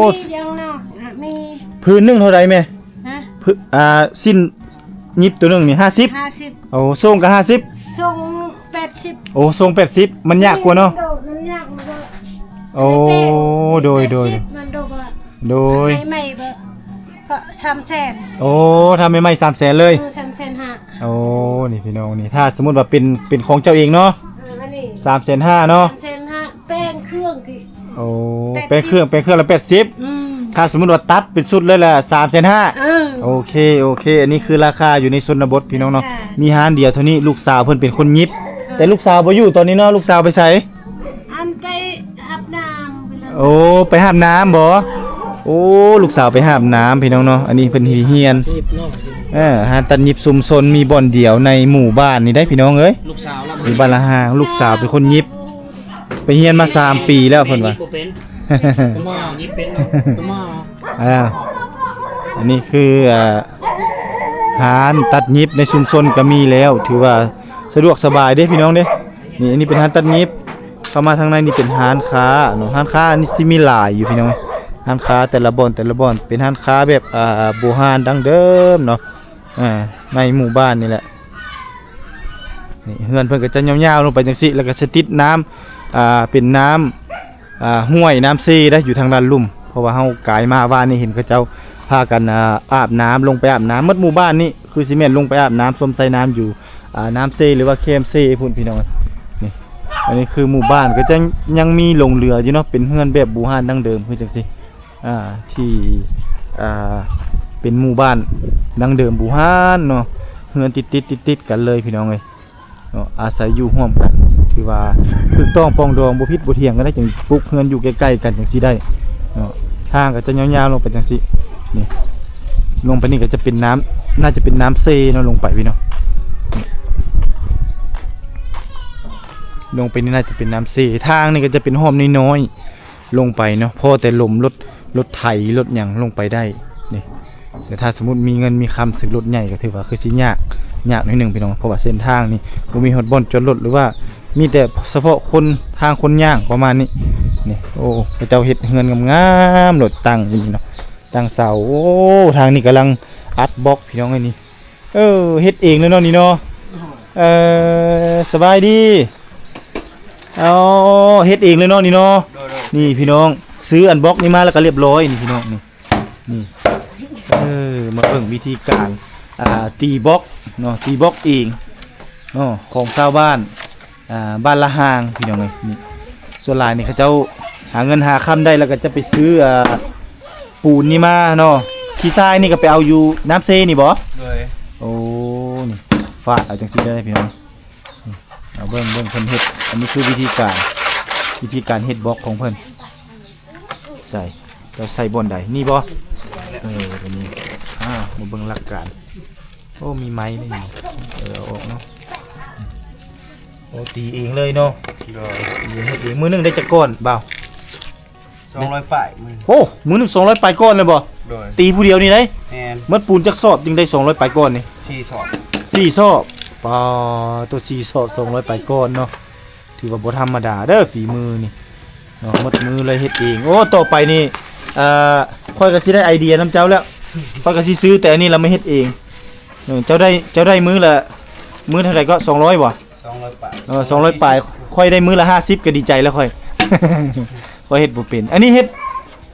ມີດຽວນອກ ອ່ະ ມີ ພື້ນໜຶ່ງເທົ່າໃດແມ່? ຮະ? ພື້ນ ອ່າ ສິ້ນຫຍິບໂຕໜຶ່ງນີ້ ຫ້າສິບ ຫ້າສິບ ໂອ້ ສົ່ງກໍຫ້າສິບ ສົ່ງແປດສິບ ໂອ້ ສົ່ງແປດສິບ ມັນຍາກກວ່າເນາະ ໂດດ ມັນຍາກ ມັນກໍ ໂອ້ ໂດຍ ໂດຍ ແປດສິບ ມັນໂດດ ໂດຍ ໃຫ້ໃໝ່ເບີ ກໍສາມແສນ ໂອ້ ຖ້າໃໝ່ໆ ສາມແສນເລີຍ ເອີ ສາມແສນຫ້າ ໂອ້ ນີ້ພີ່ນ້ອງ ນີ້ ຖ້າສົມມຸດວ່າເປັນ ເປັນຂອງເຈົ້າເອງເນາະ ເອີ ອັນນີ້ ສາມແສນຫ້າເນາະ ສາມແສນຫ້າ ແປງເຄື່ອງທີ່ ໂອ້ ແປດສິບ ແປງເຄື່ອງ ແປງເຄື່ອງລະແປດສິບ ອືມ ຖ້າສົມມຸດວ່າຕັດເປັນຊຸດເລີຍລະສາມແສນຫ້າ ເອີ ໂອເຄ ໂອເຄ ອັນນີ້ຄືລາຄາຢູ່ໃນຊົນນະບົດພີ່ນ້ອງເນາະ ແມ່ນ ມີຮ້ານດຽວເທົ່ານີ້ ລູກສາວເພິ່ນເປັນຄົນຫຍິບ ເອີ ແຕ່ລູກສາວບໍ່ຢູ່ຕອນນີ້ເນາະ ລູກສາວໄປໃສ? ອັນໄປຮັບນ້ຳ ໂອ້ ໄປຮັບນ້ຳບໍ? ໂອ້ ລູກສາວໄປຮັບນ້ຳພີ່ນ້ອງເນາະ ອັນນີ້ເພິ່ນຮຽນ ເອີ ຮ້ານຕັດຫຍິບຊຸມຊົນມີບ່ອນດຽວໃນໝູ່ບ້ານນີ້ໄດ໋ພີ່ນ້ອງເອີຍ ລູກສາວລະ ຢູ່ບ້ານລະຫາງ ລູກສາວເປັນຄົນຫຍິບ ໄປຮຽນມາສາມປີແລ້ວເພິ່ນວ່າ ບໍ່ເປັນ ຕະໝໍ່ ຍິບເປັນເນາະ ຕະໝໍ່ ອ່າ ອັນນີ້ຄື ອ່າ ຮ້ານຕັດຫຍິບໃນຊຸມຊົນກໍມີແລ້ວ ຖືວ່າສະດວກສະບາຍເດ້ພີ່ນ້ອງເດ້ ນີ້ ອັນນີ້ເປັນຮ້ານຕັດຫຍິບ ເຂົ້າມາທາງໃນນີ້ເປັນຮ້ານຄ້າເນາະ ຮ້ານຄ້ານີ້ຊິມີຫຼາຍຢູ່ພີ່ນ້ອງ ຮ້ານຄ້າແຕ່ລະບ່ອນ ແຕ່ລະບ່ອນ ເປັນຮ້ານຄ້າແບບ ອ່າ ບູຮານດັ້ງເດີມເນາະ ອ່າ ໃນໝູ່ບ້ານນີ້ແຫຼະ ນີ້ເຮືອນເພິ່ນກໍຈະຍາວໆລົງໄປຈັ່ງຊີ້ ແລ້ວກໍຊິຕິດນ້ຳ ອ່າ ເປັນນ້ຳ ອ່າ ຫ້ວຍນ້ຳເຊໄດ໋ ຢູ່ທາງດ້ານລຸ່ມ ເພາະວ່າເຮົາກາຍມາວານນີ້ເຫັນເຂົາເຈົ້າພາກັນ ອ່າ ອາບນ້ຳ ລົງໄປອາບນ້ຳໝົດໝູ່ບ້ານນີ້ ຄືຊິແມ່ນລົງໄປອາບນ້ຳ ຊົມໃສ່ນ້ຳຢູ່ ອ່າ ນ້ຳເຊ ຫຼືວ່າແຄມເຊພຸ້ນພີ່ນ້ອງ ນີ້ ອັນນີ້ຄືໝູ່ບ້ານກໍຈະຍັງມີຫຼົງເຫຼືອຢູ່ເນາະ ເປັນເຮືອນແບບບູຮານດັ້ງເດີມຄືຈັ່ງຊີ້ ອ່າ ທີ່ ອ່າ ເປັນໝູ່ບ້ານດັ້ງເດີມບູຮານເນາະ ເຮືອນຕິດໆ ຕິດໆ ກັນເລີຍພີ່ນ້ອງເອີຍ ເນາະ ອາໄສຢູ່ຮ່ວມກັນ ຖືວ່າຖືກຕ້ອງປອງດອງ ບໍ່ຜິດບໍ່ຖຽງກັນໄດ້ ຈຶ່ງປຸກເຮືອນຢູ່ໃກ້ໆກັນຈັ່ງຊີ້ໄດ້ເນາະ ທາງກໍຈະຍາວໆລົງໄປຈັ່ງຊີ້ ນີ້ ລົງໄປນີ້ກໍຈະເປັນນ້ຳ ໜ້າຈະເປັນນ້ຳເຊເນາະ ລົງໄປພີ່ນ້ອງ ລົງໄປນີ້ໜ້າຈະເປັນນ້ຳເຊ ທາງນີ້ກໍຈະເປັນຮ່ອມນ້ອຍໆ ລົງໄປເນາະ ພໍແຕ່ລົມລົດ ລົດໄຖລົດຫຍັງລົງໄປໄດ້ນີ້ ແຕ່ຖ້າສົມມຸດມີເງິນມີຄຳຊື້ລົດໃຫຍ່ກໍຖືວ່າຄືຊິຍາກ ຍາກໜ້ອຍໜຶ່ງພີ່ນ້ອງ ເພາະວ່າເສັ້ນທາງນີ້ບໍ່ມີຮອດບ່ອນຈອດລົດ ຫຼືວ່າມີແຕ່ສະເພາະຄົນ ທາງຄົນຍ່າງປະມານນີ້ ນີ້ ໂອ້ ເຂົາເຈົ້າເຮັດເຮືອນງາມໆ ລົດຕັ້ງຢູ່ນີ້ເນາະ ຕັ້ງເສົາ ໂອ້ ທາງນີ້ກຳລັງອັດບລັອກພີ່ນ້ອງເອີຍນີ້ ເອີ ເຮັດເອງເລີຍເນາະນີ້ເນາະ ເອີ ສະບາຍດີ ອໍ ເຮັດເອງເລີຍເນາະນີ້ເນາະ ໂດຍໆ ນີ້ພີ່ນ້ອງ ຊື້ອັນບລັອກນີ້ມາແລ້ວກໍລຽບຮ້ອຍນີ້ພີ່ນ້ອງ ນີ້ ນີ້ ເອີ ມາເບິ່ງວິທີການ ອ່າ ຕີບລັອກເນາະ ຕີບລັອກເອງເນາະ ຂອງຊາວບ້ານ ອ່າ ບ້ານລະຫາງພີ່ນ້ອງເອີຍ ນີ້ ສ່ວນຫຼາຍນີ້ເຂົາເຈົ້າຫາເງິນຫາຄຳໄດ້ ແລ້ວກໍຈະໄປຊື້ ອ່າ ປູນນີ້ມາເນາະ ຂີ້ຊາຍນີ້ກໍໄປເອົາຢູ່ນ້ຳເຊນີ້ບໍ? ໂດຍ ໂອ້ ນີ້ ຟາດເອົາຈັ່ງຊີ້ເດີພີ່ນ້ອງ ນີ້ ເອົາເບິ່ງ ເບິ່ງເພິ່ນເຮັດ ອັນນີ້ຄືວິທີການ ວິທີການເຮັດບລັອກຂອງເພິ່ນ ໃສ່ ເຈົ້າໃສ່ບ່ອນໃດ? ນີ້ບໍ? ເອີ ຕົວນີ້ ອ່າ ມາເບິ່ງຫຼັກການ ໂອ້ ມີໄມ້ນີ້ ເອີ ເອົາອອກເນາະ ໂອ້ ຕີເອງເລີຍເນາະ ໂດຍ ຕີເອງ ເຮັດເອງ ມື້ໜຶ່ງໄດ້ຈັກກ້ອນບ່າວ? ສອງຮ້ອຍປາຍມື້ ໂອ້ ມື້ໜຶ່ງສອງຮ້ອຍປາຍກ້ອນເລີຍບໍ? ໂດຍ ຕີຜູ້ດຽວນີ້ໄດ໋ ແມ່ນ ໝົດປູນຈັກສອບຈຶ່ງໄດ້ສອງຮ້ອຍປາຍກ້ອນນີ້? ສີ່ສອບ ສີ່ສອບ ປາ ໂຕ ສີ່ສອບ ສອງຮ້ອຍປາຍກ້ອນເນາະ ຖືວ່າບໍ່ທຳມະດາເດີ ຝີມືນີ້ເນາະ ໝົດມືເລີຍເຮັດເອງ ໂອ້ ຕໍ່ໄປນີ້ ເອີ ຂ້ອຍກໍຊິໄດ້ໄອເດຍນຳເຈົ້າແລ້ວ ຂ້ອຍກໍຊິຊື້ແຕ່ອັນນີ້ລະມາເຮັດເອງ ເອີ ເຈົ້າໄດ້ ເຈົ້າໄດ້ມື້ລະ ມື້ເທົ່າໃດກໍ ສອງຮ້ອຍບໍ? ສອງຮ້ອຍປາຍ ເອີ ສອງຮ້ອຍປາຍ ຂ້ອຍໄດ້ມື້ລະຫ້າສິບກໍດີໃຈແລ້ວຂ້ອຍ ຂ້ອຍເຮັດບໍ່ເປັນ ອັນນີ້ເຮັດ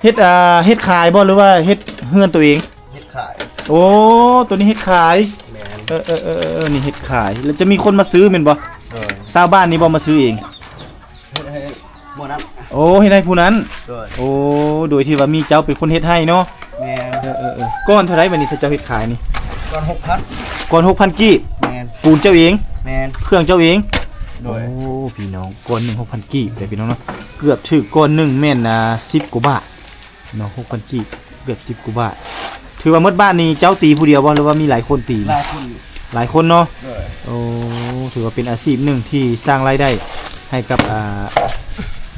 ເຮັດ ອ່າ ເຮັດຂາຍບໍ ຫຼືວ່າເຮັດເຮືອນຕົວເອງ? ເຮັດຂາຍ ໂອ້ ຕົວນີ້ເຮັດຂາຍ ແມ່ນ ເອີໆໆໆ ນີ້ເຮັດຂາຍ ແລ້ວຈະມີຄົນມາຊື້ແມ່ນບໍ່? ໂດຍ ຊາວບ້ານນີ້ບໍ່ມາຊື້ເອງ? ເຮັດໃຫ້ໝູ່ນັ້ນ ໂອ້ ເຮັດໃຫ້ຜູ້ນັ້ນ ໂດຍ ໂອ້ ໂດຍທີ່ວ່າມີເຈົ້າເປັນຄົນເຮັດໃຫ້ເນາະ ແມ່ນ ເອີໆໆ ກ້ອນເທົ່າໃດບັດນີ້ ຖ້າເຈົ້າເຮັດຂາຍນີ້? ກ້ອນຫົກພັນ ກ້ອນຫົກພັນກີບ ແມ່ນ ປູນເຈົ້າເອງ? ແມ່ນ ເຄື່ອງເຈົ້າເອງ? ໂດຍ ໂອ້ ພີ່ນ້ອງ ກ້ອນໜຶ່ງຫົກພັນກີບເດີພີ່ນ້ອງເນາະ ເກືອບຖືກ ກ້ອນໜຶ່ງແມ່ນ ອ່າ ສິບກວ່າບາດ ເນາະ ຫົກພັນກີບ ເກືອບສິບກວ່າບາດ ຖືວ່າໝົດບ້ານນີ້ເຈົ້າຕີຜູ້ດຽວບໍ່ ຫຼືວ່າມີຫຼາຍຄົນຕີ? ຫຼາຍຄົນຢູ່ ຫຼາຍຄົນເນາະ ໂດຍ ໂອ້ ຖືວ່າເປັນອາຊີບໜຶ່ງທີ່ສ້າງລາຍໄດ້ໃຫ້ກັບ ອ່າ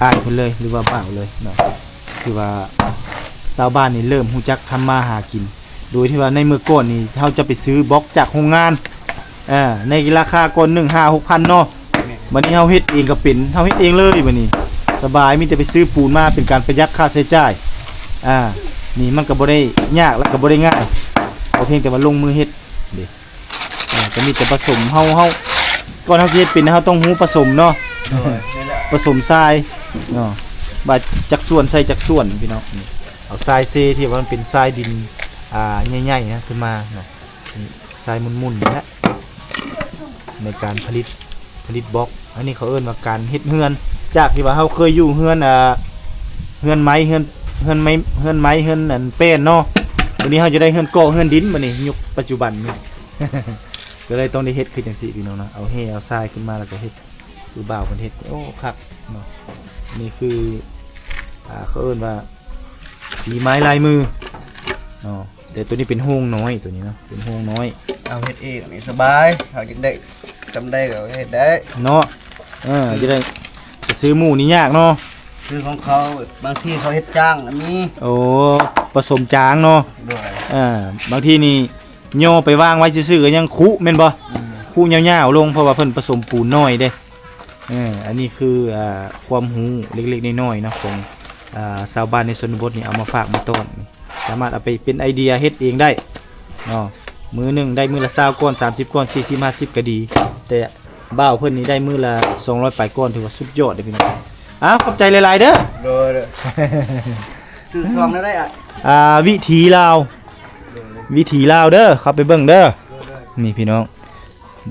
ອ້າຍເພິ່ນເລີຍ ຫຼືວ່າບ່າວເລີຍເນາະ ຖືວ່າຊາວບ້ານນີ້ເລີ່ມຮູ້ຈັກທຳມາຫາກິນ ໂດຍທີ່ວ່າໃນເມື່ອກ່ອນນີ້ເຮົາຈະໄປຊື້ບລັອກຈາກໂຮງງານ ເອີ ໃນລາຄາກ້ອນໜຶ່ງຫ້າຫົກພັນເນາະ ແມ່ນ ບັດນີ້ເຮົາເຮັດເອງກໍເປັນ ເຮົາເຮັດເອງເລີຍບັດນີ້ ສະບາຍ ມີແຕ່ໄປຊື້ປູນມາ ເປັນການປະຢັດຄ່າໃຊ້ຈ່າຍ. ອ່າ ນີ້ມັນກໍບໍ່ໄດ້ຍາກ ແລະກໍບໍ່ໄດ້ງ່າຍ ກໍພຽງແຕ່ວ່າລົງມືເຮັດເດ້. ເອີ ກໍມີແຕ່ປະສົມ ເຮົາ ເຮົາ ກ່ອນເຮົາຊິເຮັດເປັນ ເຮົາຕ້ອງຮູ້ປະສົມເນາະ. ໂດຍ ປະສົມຊາຍເນາະ ວ່າຈັກສ່ວນໃສ່ຈັກສ່ວນ ພີ່ນ້ອງ. ເອົາຊາຍເຊທີ່ວ່າມັນເປັນຊາຍດິນ ອ່າ ໃຫຍ່ໆນະ ຂຶ້ນມາເນາະ. ນີ້ຊາຍໝຸ່ນໆນີ້ແຫຼະ ໃນການຜະລິດ ຜະລິດບລັອກ. ອັນນີ້ເຂົາເອີ້ນວ່າການເຮັດເຮືອນ ຈາກທີ່ວ່າເຮົາເຄີຍຢູ່ເຮືອນ ອ່າ ເຮືອນໄມ້ ເຮືອນ ເຮືອນໄມ້ ເຮືອນໄມ້ ເຮືອນອັນແປ້ນເນາະ. ບັດນີ້ເຮົາຈະໄດ້ເຮືອນເກາະ ເຮືອນດິນ ບັດນີ້ຍຸກປັດຈຸບັນນີ້ ກໍເລີຍຕ້ອງໄດ້ເຮັດຄືຈັ່ງຊີ້ ພີ່ນ້ອງເນາະ. ເອົາແຮ່ເອົາຊາຍຂຶ້ນມາ ແລ້ວກໍເຮັດ ຄືບ່າວເພິ່ນເຮັດ. ໂອ້ ຄັກເນາະ. ນີ້ຄື ອ່າ ເຂົາເອີ້ນວ່າ ຝີໄມ້ລາຍມືເນາະ. ແຕ່ໂຕນີ້ເປັນໂຮງນ້ອຍ ໂຕນີ້ເນາະ ເປັນໂຮງນ້ອຍ. ເຮົາເຮັດເອງນີ້ສະບາຍ ເຮົາຢາກໄດ້ສ່ຳໃດກໍເຮັດໄດ້ເນາະ. ເອີ ຈະໄດ້ ຈະຊື້ໝູ່ນີ້ຍາກເນາະ ຊື້ຂອງເຂົາ. ບາງທີເຂົາເຮັດຈ້າງກໍມີ. ໂອ້ ປະສົມຈ້າງເນາະ. ໂດຍ ເອີ ບາງທີນີ້ຍໍໄປວາງໄວ້ຊື່ໆ ກໍຍັງຄຸແມ່ນບໍ່? ອືມ ຄຸຍາວໆລົງ ເພາະວ່າເພິ່ນປະສົມປູນນ້ອຍເດ້. ເອີ ອັນນີ້ຄື ອ່າ ຄວາມຮູ້ເລັກໆນ້ອຍໆເນາະ ຂອງ ອ່າ ຊາວບ້ານໃນຊົນນະບົດນີ້ ເອົາມາຝາກມາຕ້ອນ ສາມາດເອົາໄປເປັນໄອເດຍເຮັດເອງໄດ້ເນາະ. ມື້ໜຶ່ງໄດ້ມື້ລະຊາວກ້ອນ ສາມສິບກ້ອນ ສີ່ສິບ ຫ້າສິບກໍດີ ແຕ່ບ່າວເພິ່ນນີ້ໄດ້ມື້ລະສອງຮ້ອຍປາຍກ້ອນ ຖືວ່າສຸດຍອດເດ້ພີ່ນ້ອງ. ອ້າວ ຂອບໃຈຫຼາຍໆເດີ. ໂດຍ ໂດຍ ຊື່ຊ່ອງແນວໃດ? ອ່າ ວິຖີລາວ ໂດຍ ວິຖີລາວເດີ ເຂົ້າໄປເບິ່ງເດີ. ໂດຍ ໂດຍ ນີ້ພີ່ນ້ອງ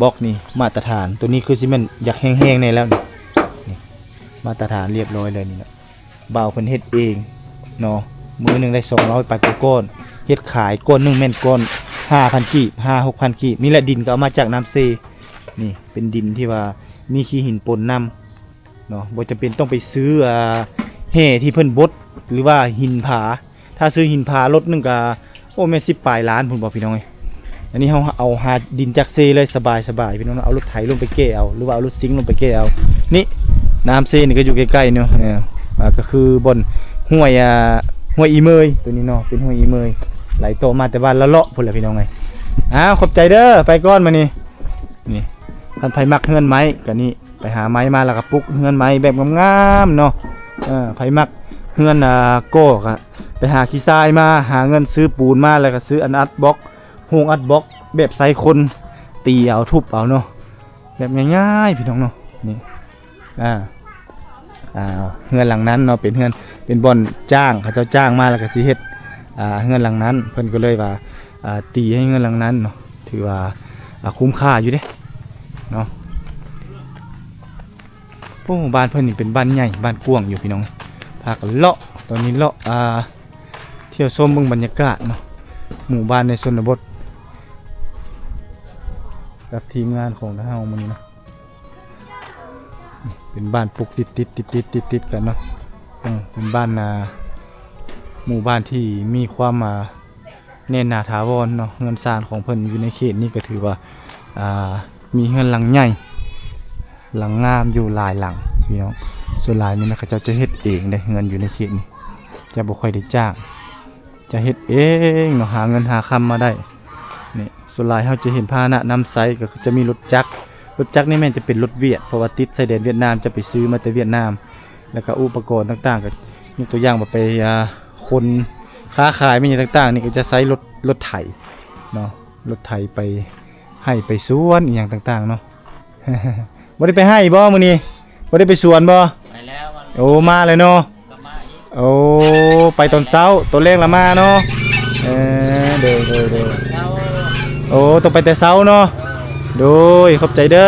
ບລັອກນີ້ມາດຕະຖານ ໂຕນີ້ຄືຊິແມ່ນຢາກແຫ້ງໆແດ່ແລ້ວນີ້ ນີ້ມາດຕະຖານລຽບຮ້ອຍເລີຍນີ້ເນາະ. ບ່າວເພິ່ນເຮັດເອງເນາະ ມື້ໜຶ່ງໄດ້ສອງຮ້ອຍປາຍກວ່າກ້ອນ ເຮັດຂາຍກ້ອນໜຶ່ງແມ່ນກ້ອນຫ້າພັນກີບ ຫ້າຫົກພັນກີບ. ນີ້ແຫຼະ ດິນກໍເອົາມາຈາກນ້ຳເຊ ນີ້ເປັນດິນທີ່ວ່າມີຂີ້ຫີນປົນນຳເນາະ ບໍ່ຈຳເປັນຕ້ອງໄປຊື້ ອ່າ ແຮ່ທີ່ເພິ່ນບົດ ຫຼືວ່າຫີນຜາ. ຖ້າຊື້ຫີນຜາລົດໜຶ່ງກະ ໂອ້ ແມ່ນສິບປາຍລ້ານພຸ້ນບໍ່ພີ່ນ້ອງເອີຍ. ອັນນີ້ເຮົາເອົາຫາດິນຈາກເຊເລີຍ ສະບາຍໆ ພີ່ນ້ອງເນາະ. ເອົາລົດໄຖລົງໄປແກ່ເອົາ ຫຼືວ່າເອົາລົດຊິງລົງໄປແກ່ເອົາ. ນີ້ນ້ຳເຊນີ້ກໍຢູ່ໃກ້ໆເນາະ ອ່າ ກໍຄືບ່ອນຫ້ວຍ ອ່າ ຫ້ວຍອີເມີຍ ໂຕນີ້ເນາະ ເປັນຫ້ວຍອີເມີຍ ໄຫຼຕໍ່ມາແຕ່ບ້ານລະເລາະພຸ້ນແຫຼະ ພີ່ນ້ອງເອີຍ. ອ້າວ ຂອບໃຈເດີ ໄປກ່ອນມື້ນີ້. ນີ້ ຄັນໃຜມັກເຮືອນໄມ້ກໍນີ້ ໄປຫາໄມ້ມາ ແລ້ວກໍປຸກເຮືອນໄມ້ແບບງາມໆເນາະ. ເອີ ໃຜມັກເຮືອນ ອ່າ ກໍ ກໍໄປຫາຂີ້ຊາຍມາ ຫາເງິນຊື້ປູນມາ ແລ້ວກໍຊື້ອັນອັດບລັອກ ໂຮງອັດບລັອກ ແບບໃຊ້ຄົນຕີເອົາ ທຸບເອົາເນາະ ແບບງ່າຍໆ ພີ່ນ້ອງເນາະ. ນີ້ ອ່າ ອ່າ ເຮືອນຫຼັງນັ້ນເນາະ ເປັນເຮືອນ ເປັນບ່ອນຈ້າງ ເຂົາເຈົ້າຈ້າງມາ ແລ້ວກໍຊິເຮັດ ອ່າ ເຮືອນຫຼັງນັ້ນ ເພິ່ນກໍເລີຍວ່າ ອ່າ ຕີໃຫ້ເຮືອນຫຼັງນັ້ນເນາະ. ຖືວ່າ ອ່າ ຄຸ້ມຄ່າຢູ່ເດ້ເນາະ. ໂອ້ ບ້ານເພິ່ນນີ້ເປັນບ້ານໃຫຍ່ ບ້ານກວ້າງຢູ່ພີ່ນ້ອງ. ພາກັນເລາະ ຕອນນີ້ເລາະ ອ່າ ທ່ຽວຊົມເບິ່ງບັນຍາກາດເນາະ ໝູ່ບ້ານໃນຊົນນະບົດ ກັບທີມງານຂອງເຮົາມື້ນີ້ເນາະ. ເປັນບ້ານປຸກຕິດໆ ຕິດໆ ຕິດໆກັນເນາະ. ເປັນບ້ານ ອ່າ ໝູ່ບ້ານທີ່ມີຄວາມ ອ່າ ແໜ້ນໜາຖາວອນເນາະ. ເຮືອນຊານຂອງເພິ່ນຢູ່ໃນເຂດນີ້ກໍຖືວ່າ ອ່າ ມີເຮືອນຫຼັງໃຫຍ່ ຫຼັງງາມຢູ່ຫຼາຍຫຼັງພີ່ນ້ອງ. ສ່ວນຫຼາຍນີ້ນະ ເຂົາເຈົ້າຈະເຮັດເອງເດ້ ເຮືອນຢູ່ໃນເຂດນີ້ ຈະບໍ່ຄ່ອຍໄດ້ຈ້າງ ຈະເຮັດເອງເນາະ ຫາເງິນຫາຄຳມາໄດ້. ນີ້ ສ່ວນຫຼາຍເຮົາຈະເຫັນພາຫະນະນຳໃຊ້ກໍຈະມີລົດຈັກ ລົດຈັກນີ້ແມ່ນຈະເປັນລົດຫວຽດ ເພາະວ່າຕິດຊາຍແດນຫວຽດນາມ ຈະໄປຊື້ມາແຕ່ຫວຽດນາມ. ແລ້ວກໍອຸປະກອນຕ່າງໆ ກໍຍົກຕົວຢ່າງວ່າໄປ ອ່າ ຂົນຄ້າຂາຍແມ່ນຫຍັງຕ່າງໆ ນີ້ກໍຈະໃຊ້ລົດ ລົດໄຖເນາະ ລົດໄຖໄປໄຮ່ໄປສວນອີ່ຫຍັງຕ່າງໆເນາະ. ບໍ່ໄດ້ໄປໄຮ່ບໍ່ມື້ນີ້? ບໍ່ໄດ້ໄປສວນບໍ່? ໄປແລ້ວ ໂອ້ ມາແລ້ວເນາະ. ກັບມາອີກ ໂອ້ ໄປຕອນເຊົ້າ ຕອນແລງລະມາເນາະ. ເອີ ໂດຍ ໂດຍ ໂດຍ ເຊົ້າ ໂອ້ ຕ້ອງໄປແຕ່ເຊົ້າເນາະ. ເອີ ໂດຍ ຂອບໃຈເດີ.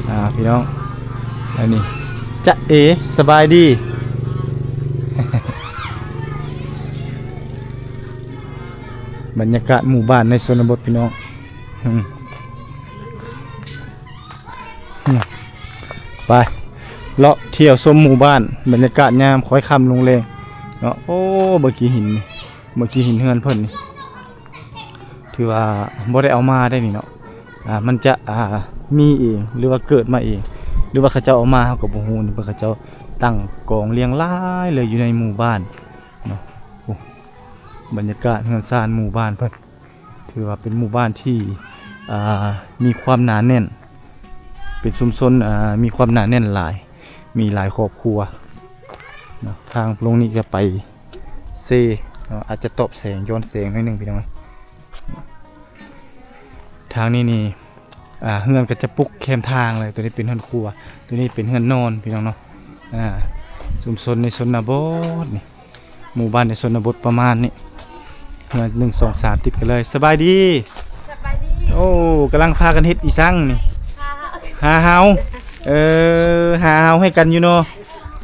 ອ່າ ພີ່ນ້ອງ ອັນນີ້ ຈະເອ ສະບາຍດີ. ບັນຍາກາດໝູ່ບ້ານໃນຊົນນະບົດ ພີ່ນ້ອງ. ອືມ ອືມ ໄປ ເລາະທ່ຽວຊົມໝູ່ບ້ານ ບັນຍາກາດຍາມຄ້ອຍຄ່ຳລົງແລງເນາະ. ໂອ້ ເບິ່ງຂີ້ຫີນນີ້ ເບິ່ງຂີ້ຫີນເຮືອນເພິ່ນນີ້ ຖືວ່າບໍ່ໄດ້ເອົາມາໄດ້ນີ້ເນາະ. ອ່າ ມັນຈະ ອ່າ ມີເອງ ຫຼືວ່າເກີດມາເອງ ຫຼືວ່າເຂົາເຈົ້າເອົາມາ ເຮົາກໍບໍ່ຮູ້. ນີ້ເພິ່ນ ເຂົາເຈົ້າຕັ້ງກອງລຽງລາຍເລີຍຢູ່ໃນໝູ່ບ້ານເນາະ. ໂອ້ ບັນຍາກາດເຮືອນຊານໝູ່ບ້ານເພິ່ນ ຖືວ່າເປັນໝູ່ບ້ານທີ່ ອ່າ ມີຄວາມໜາແໜ້ນ ເປັນຊຸມຊົນ ອ່າ ມີຄວາມໜາແໜ້ນຫຼາຍ ມີຫຼາຍຄອບຄົວເນາະ. ທາງລົງນີ້ຈະໄປເຊເນາະ ອາດຈະຕອບແສງ ຍ້ອນແສງໜ້ອຍໜຶ່ງພີ່ນ້ອງ. ທາງນີ້ນີ້ ອ່າ ເຮືອນກໍຈະປຸກແຄມທາງເລີຍ. ຕົວນີ້ເປັນເຮືອນຄົວ ຕົວນີ້ເປັນເຮືອນນອນພີ່ນ້ອງເນາະ. ອ່າ ຊຸມຊົນໃນຊົນນະບົດນີ້ ໝູ່ບ້ານໃນຊົນນະບົດປະມານນີ້ ເຮືອນໜຶ່ງ ສອງ ສາມ ຕິດກັນເລີຍ. ສະບາຍດີ. ສະບາຍດີ. ໂອ້ ກຳລັງພາກັນເຮັດອີ່ສັງນີ້? ຫາ ຫາເຫົາ. ເອີ ຫາເຫົາໃຫ້ກັນຢູ່ເນາະ.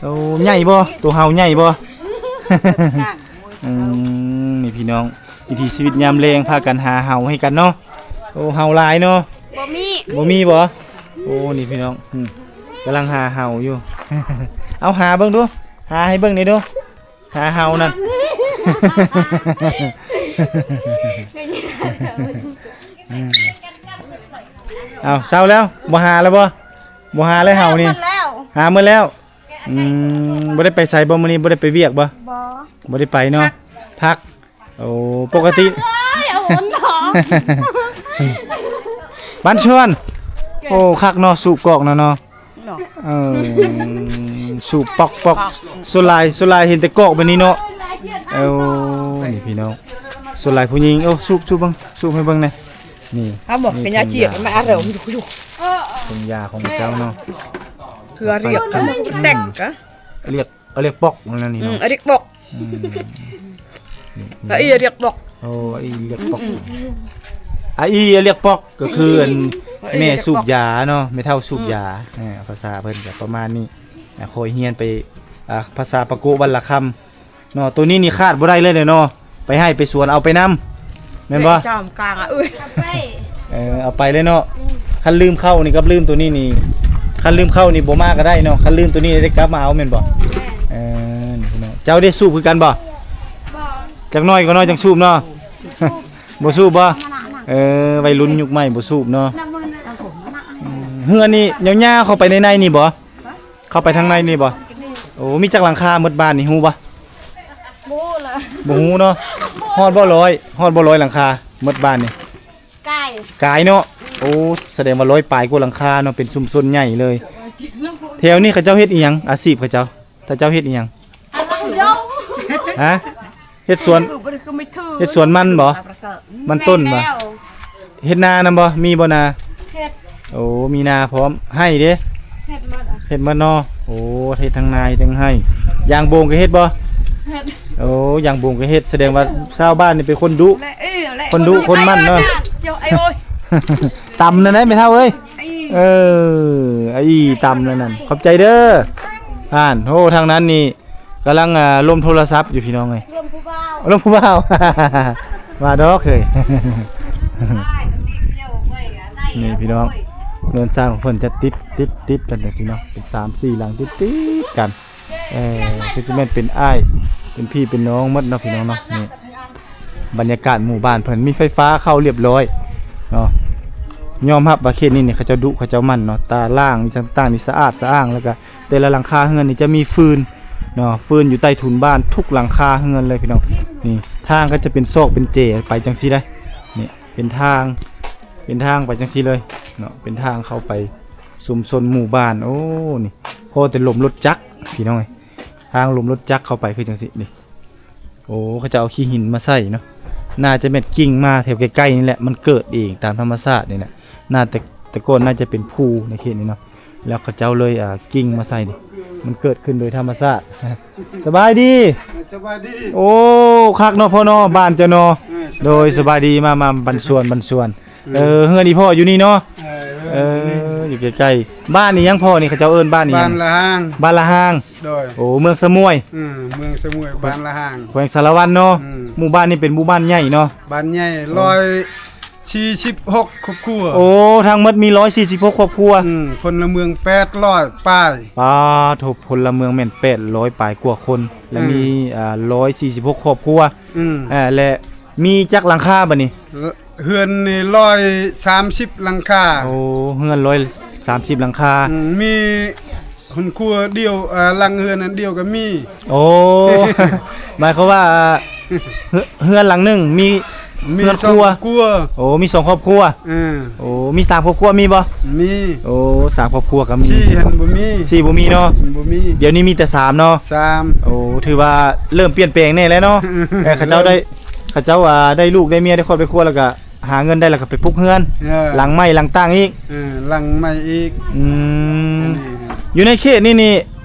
ໂອ້ ໃຫຍ່ບໍ່? ໂຕເຫົາໃຫຍ່ບໍ່? ອືມ ນີ້ພີ່ນ້ອງ ວິຖີຊີວິດຍາມແລງ ພາກັນຫາເຫົາໃຫ້ກັນເນາະ. ໂອ້ ເຫົາຫຼາຍເນາະ. ບໍ່ມີ. ບໍ່ມີບໍ່? ໂອ້ ນີ້ພີ່ນ້ອງ ອືມ ກຳລັງຫາເຫົາຢູ່. ເອົາ ຫາເບິ່ງດູ ຫາໃຫ້ເບິ່ງແດ່ດູ ຫາເຫົານັ້ນ. ອືມ ເອົາ ເຊົາແລ້ວ ບໍ່ຫາແລ້ວບໍ່? ບໍ່ຫາແລ້ວເຫົານີ້. ໝົດແລ້ວ. ຫາໝົດແລ້ວ. ອືມ ບໍ່ໄດ້ໄປໃສບໍ່ມື້ນີ້? ບໍ່ໄດ້ໄປວຽກບໍ່? ບໍ່. ບໍ່ໄດ້ໄປເນາະ. ພັກ. ພັກ. ໂອ້ ປົກກະຕິ ເອີຍ ເອົາຫົນເນາະ ບ້ານຊວນ. ໂອ້ ຄັກເນາະ ສູບກອກນະເນາະ. ເນາະ ເອີ ສູບປອກໆ. ສ່ວນຫຼາຍ ສ່ວນຫຼາຍເຫັນແຕ່ກອກແບບນີ້ເນາະ. ເອີ ນີ້ພີ່ນ້ອງ ສ່ວນຫຼາຍຜູ້ຍິງ. ໂອ້ ສູບ ສູບເບິ່ງ ສູບໃຫ້ເບິ່ງແດ່. ນີ້ ເອົາບໍ່ ນີ້ ເປັນຢາ ເປັນຢາ ຈຽບ ມັນອາລົມຢູ່ ເອີ ເປັນຢາຂອງເຈົ້າເນາະ. ຄືລຽກ ແຕັກກະ ລຽກ ເອົາລຽກປອກນັ້ນນີ້ເນາະ. ອືມ ລຽກປອກ. ອືມ ລະອີລຽກປອກ. ໂອ້ ອີລຽກປອກ. ອືມ ອາອີລຽກປອກ ກໍຄືອັນ ແມ່ສູບຢາເນາະ ແມ່ເຖົ້າສູບຢາ. ອືມ ເອີ ພາສາເພິ່ນກໍປະມານນີ້. ອາ ຂ້ອຍຮຽນໄປ ອາ ພາສາປາໂກະວັນລະຄຳ ເນາະ. ໂຕນີ້ນີ້ຂາດບໍ່ໄດ້ເລີຍເນາະ ໄປໄຮ່ໄປສວນເອົາໄປນຳ ແມ່ນບໍ່? ຈອມກາງ ເອີ ເອົາໄປເລີຍເນາະ. ອືມ ຄັນລືມເຂົ້ານີ້ກັບລືມໂຕນີ້ນີ້ ຄັນລືມເຂົ້ານີ້ບໍ່ມາກໍໄດ້ເນາະ ຄັນລືມໂຕນີ້ໄດ້ກັບມາເອົາແມ່ນບໍ່? ແມ່ນ. ເອີ ນີ້ເນາະ ເຈົ້າໄດ້ສູບຄືກັນບໍ່? ບໍ່. ຈັກໜ້ອຍກໍໜ້ອຍຈັ່ງສູບເນາະ. ບໍ່ສູບບໍ່? ເອີ ໄວລຸ້ນຍຸກໃໝ່ບໍ່ສູບເນາະ. ອືມ ເຮືອນນີ້ຍາວໆເຂົ້າໄປໃນໃນນີ້ບໍ່? ເຂົ້າໄປທາງໃນນີ້ບໍ່? ໂອ້ ມີຈັກຫຼັງຄາໝົດບ້ານນີ້ ຮູ້ບໍ່? ບໍ່ຮູ້ລະ ບໍ່ຮູ້ເນາະ. ຮອດບໍ່ຮ້ອຍ? ຮອດບໍ່ຮ້ອຍຫຼັງຄາໝົດບ້ານນີ້? ກາຍ ກາຍເນາະ. ໂອ້ ສະແດງວ່າຮ້ອຍປາຍກວ່າຫຼັງຄາເນາະ ເປັນຊຸມຊົນໃຫຍ່ເລີຍ. ແຖວນີ້ເຂົາເຈົ້າເຮັດອີ່ຫຍັງ? ອາຊີບເຂົາເຈົ້າ ເຂົາເຈົ້າເຮັດອີ່ຫຍັງ? ຮະ? ເຮັດສວນ ເຮັດສວນມັນບໍ່? ມັນຕົ້ນບໍ່? ເຮັດນານຳບໍ່? ມີບໍ່ນາ? ເຮັດ. ໂອ້ ມີນາພ້ອມ. ໄຮ່ເດ້? ເຮັດໝົດ. ເຮັດໝົດເນາະ. ໂອ້ ເຮັດທັງນາເຮັດທັງໄຮ່. ຢາງບົງກໍເຮັດບໍ່? ເຮັດ. ໂອ້ ຢາງບົງກໍເຮັດ. ສະແດງວ່າຊາວບ້ານນີ້ເປັນຄົນດຸ ຄົນດຸຄົນໝັ່ນເນາະ. ຕຳນັ້ນໄດ໋ແມ່ເຖົ້າເອີຍ. ເອີ ອາອີຕຳນັ້ນ. ຂອບໃຈເດີ. ອ່ານ ໂອ້ ທາງນັ້ນນີ້ ກຳລັງ ອ່າ ລົມໂທລະສັບຢູ່ພີ່ນ້ອງເອີຍ. ລົມຜູ້ບ່າວ ລົມຜູ້ບ່າວ ວ່າດອກເຮີ້ຍ. ນີ້ພີ່ນ້ອງ ເຮືອນຊານຂອງເພິ່ນຈະຕິດ ຕິດ ຕິດກັນຈັ່ງຊີ້ເນາະ ເປັນສາມສີ່ຫຼັງຕິດໆກັນ. ເອີ ຄືຊິແມ່ນເປັນອ້າຍ ເປັນພີ່ເປັນນ້ອງໝົດເນາະ ພີ່ນ້ອງເນາະ. ນີ້ ບັນຍາກາດໝູ່ບ້ານເພິ່ນມີໄຟຟ້າເຂົ້າລຽບຮ້ອຍເນາະ. ຍອມຮັບວ່າເຂດນີ້ນີ້ເຂົາເຈົ້າດຸເຂົາເຈົ້າໝັ່ນເນາະ ຕາລ່າງອີ່ຫຍັງຕ່າງໆນີ້ສະອາດສະອ້າງ ແລ້ວກະແຕ່ລະຫຼັງຄາເຮືອນນີ້ຈະມີຟືນເນາະ ຟືນຢູ່ໃຕ້ທຸນບ້ານທຸກຫຼັງຄາເຮືອນເລີຍພີ່ນ້ອງ. ນີ້ທາງກໍຈະເປັນຊອກເປັນເຈໄປຈັ່ງຊີ້ໄດ໋. ນີ້ເປັນທາງ ເປັນທາງໄປຈັ່ງຊີ້ເລີຍເນາະ ເປັນທາງເຂົ້າໄປຊຸມຊົນໝູ່ບ້ານ. ໂອ້ ນີ້ພໍແຕ່ລົມລົດຈັກພີ່ນ້ອງເອີຍ ທາງລົມລົດຈັກເຂົ້າໄປຄືຈັ່ງຊີ້ນີ້. ໂອ້ ເຂົາເຈົ້າເອົາຂີ້ຫີນມາໃສ່ເນາະ ໜ້າຈະແມ່ນກິ່ງມາແຖວໃກ້ໆນີ້ແຫຼະ ມັນເກີດເອງຕາມທຳມະຊາດນີ້ແຫຼະ. ໜ້າແຕ່ ແຕ່ກ່ອນໜ້າຈະເປັນພູໃນເຂດນີ້ເນາະ ແລ້ວເຂົາເຈົ້າເລີຍ ອ່າ ກິ່ງມາໃສ່ນີ້ ມັນເກີດຂຶ້ນໂດຍທຳມະຊາດ. ສະບາຍດີ. ສະບາຍດີ. ໂອ້ ຄັກເນາະພໍ່ເນາະ ບ້ານເຈົ້າເນາະ. ເອີ ໂດຍ ສະບາຍດີ ສະບາຍດີ ມາ ມາ ບ້ານສວນ ບ້ານສວນ. ເອີ ເຮືອນອີ່ພໍ່ຢູ່ນີ້ເນາະ. ເອີ ເອີ ຢູ່ໃກ້ໆ. ບ້ານອີ່ຫຍັງພໍ່ນີ້ ເຂົາເຈົ້າເອີ້ນບ້ານອີ່ຫຍັງ? ບ້ານລະຫາງ. ບ້ານລະຫາງ. ໂດຍ. ໂອ້ ເມືອງສະໝວຍ. ອືມ ເມືອງສະໝວຍ ບ້ານລະຫາງ ແຂວງສາລະວັນເນາະ. ອືມ ໝູ່ບ້ານນີ້ເປັນໝູ່ບ້ານໃຫຍ່ເນາະ ບ້ານໃຫຍ່ ໂອ້ ຮ້ອຍສີ່ສິບຫົກຄອບຄົວ. ໂອ້ ທັງໝົດມີຮ້ອຍສີ່ສິບຫົກຄອບຄົວ. ອືມ ພົນລະເມືອງແປດຮ້ອຍປາຍ. ປາໂທ ພົນລະເມືອງແມ່ນແປດຮ້ອຍປາຍກວ່າຄົນ ແລະ ອືມ ມີ ອ່າ ຮ້ອຍສີ່ສິບຫົກຄອບຄົວ. ອືມ ເອີ ແລະ ມີຈັກຫຼັງຄາບາດນີ້? ເຮືອນນີ້ຮ້ອຍສາມສິບຫຼັງຄາ. ໂອ້ ເຮືອນຮ້ອຍສາມສິບຫຼັງຄາ. ອືມ ມີເຮືອນຄົວດຽວ ເອີ ຫຼັງເຮືອນອັນດຽວກໍມີ. ໂອ້ ໝາຍຄວາມວ່າ ເຮືອນ ເຮືອນຫຼັງໜຶ່ງມີ ມີ ເຮືອນຄົວ ສອງຄອບຄົວ. ໂອ້ ມີສອງຄອບຄົວ. ເອີ ໂອ້ ມີສາມຄອບຄົວມີບໍ່? ມີ. ໂອ້ ສາມຄອບຄົວກໍມີ. ສີ່ຫັ້ນບໍ່ມີ. ສີ່ບໍ່ມີເນາະ. ບໍ່ມີ. ດຽວນີ້ມີແຕ່ສາມເນາະ. ສາມ. ໂອ້ ຖືວ່າເລີ່ມປ່ຽນແປງແດ່ແລ້ວເນາະ. ເອີ ເຂົາເຈົ້າໄດ້ ເລີ່ມ ເຂົາເຈົ້າ ອ່າ ໄດ້ລູກໄດ້ເມຍ ໄດ້ຄອບໄດ້ຄົວ ແລ້ວກໍຫາເງິນໄດ້ ແລ້ວກໍໄປປຸກເຮືອນ. ເອີ ຫຼັງໃໝ່ຫຼັງຕ່າງອີກ. ເອີ ຫຼັງໃໝ່ອີກ. ອືມ ອັນນີ້ ຢູ່ໃນເຂດນີ້ນີ້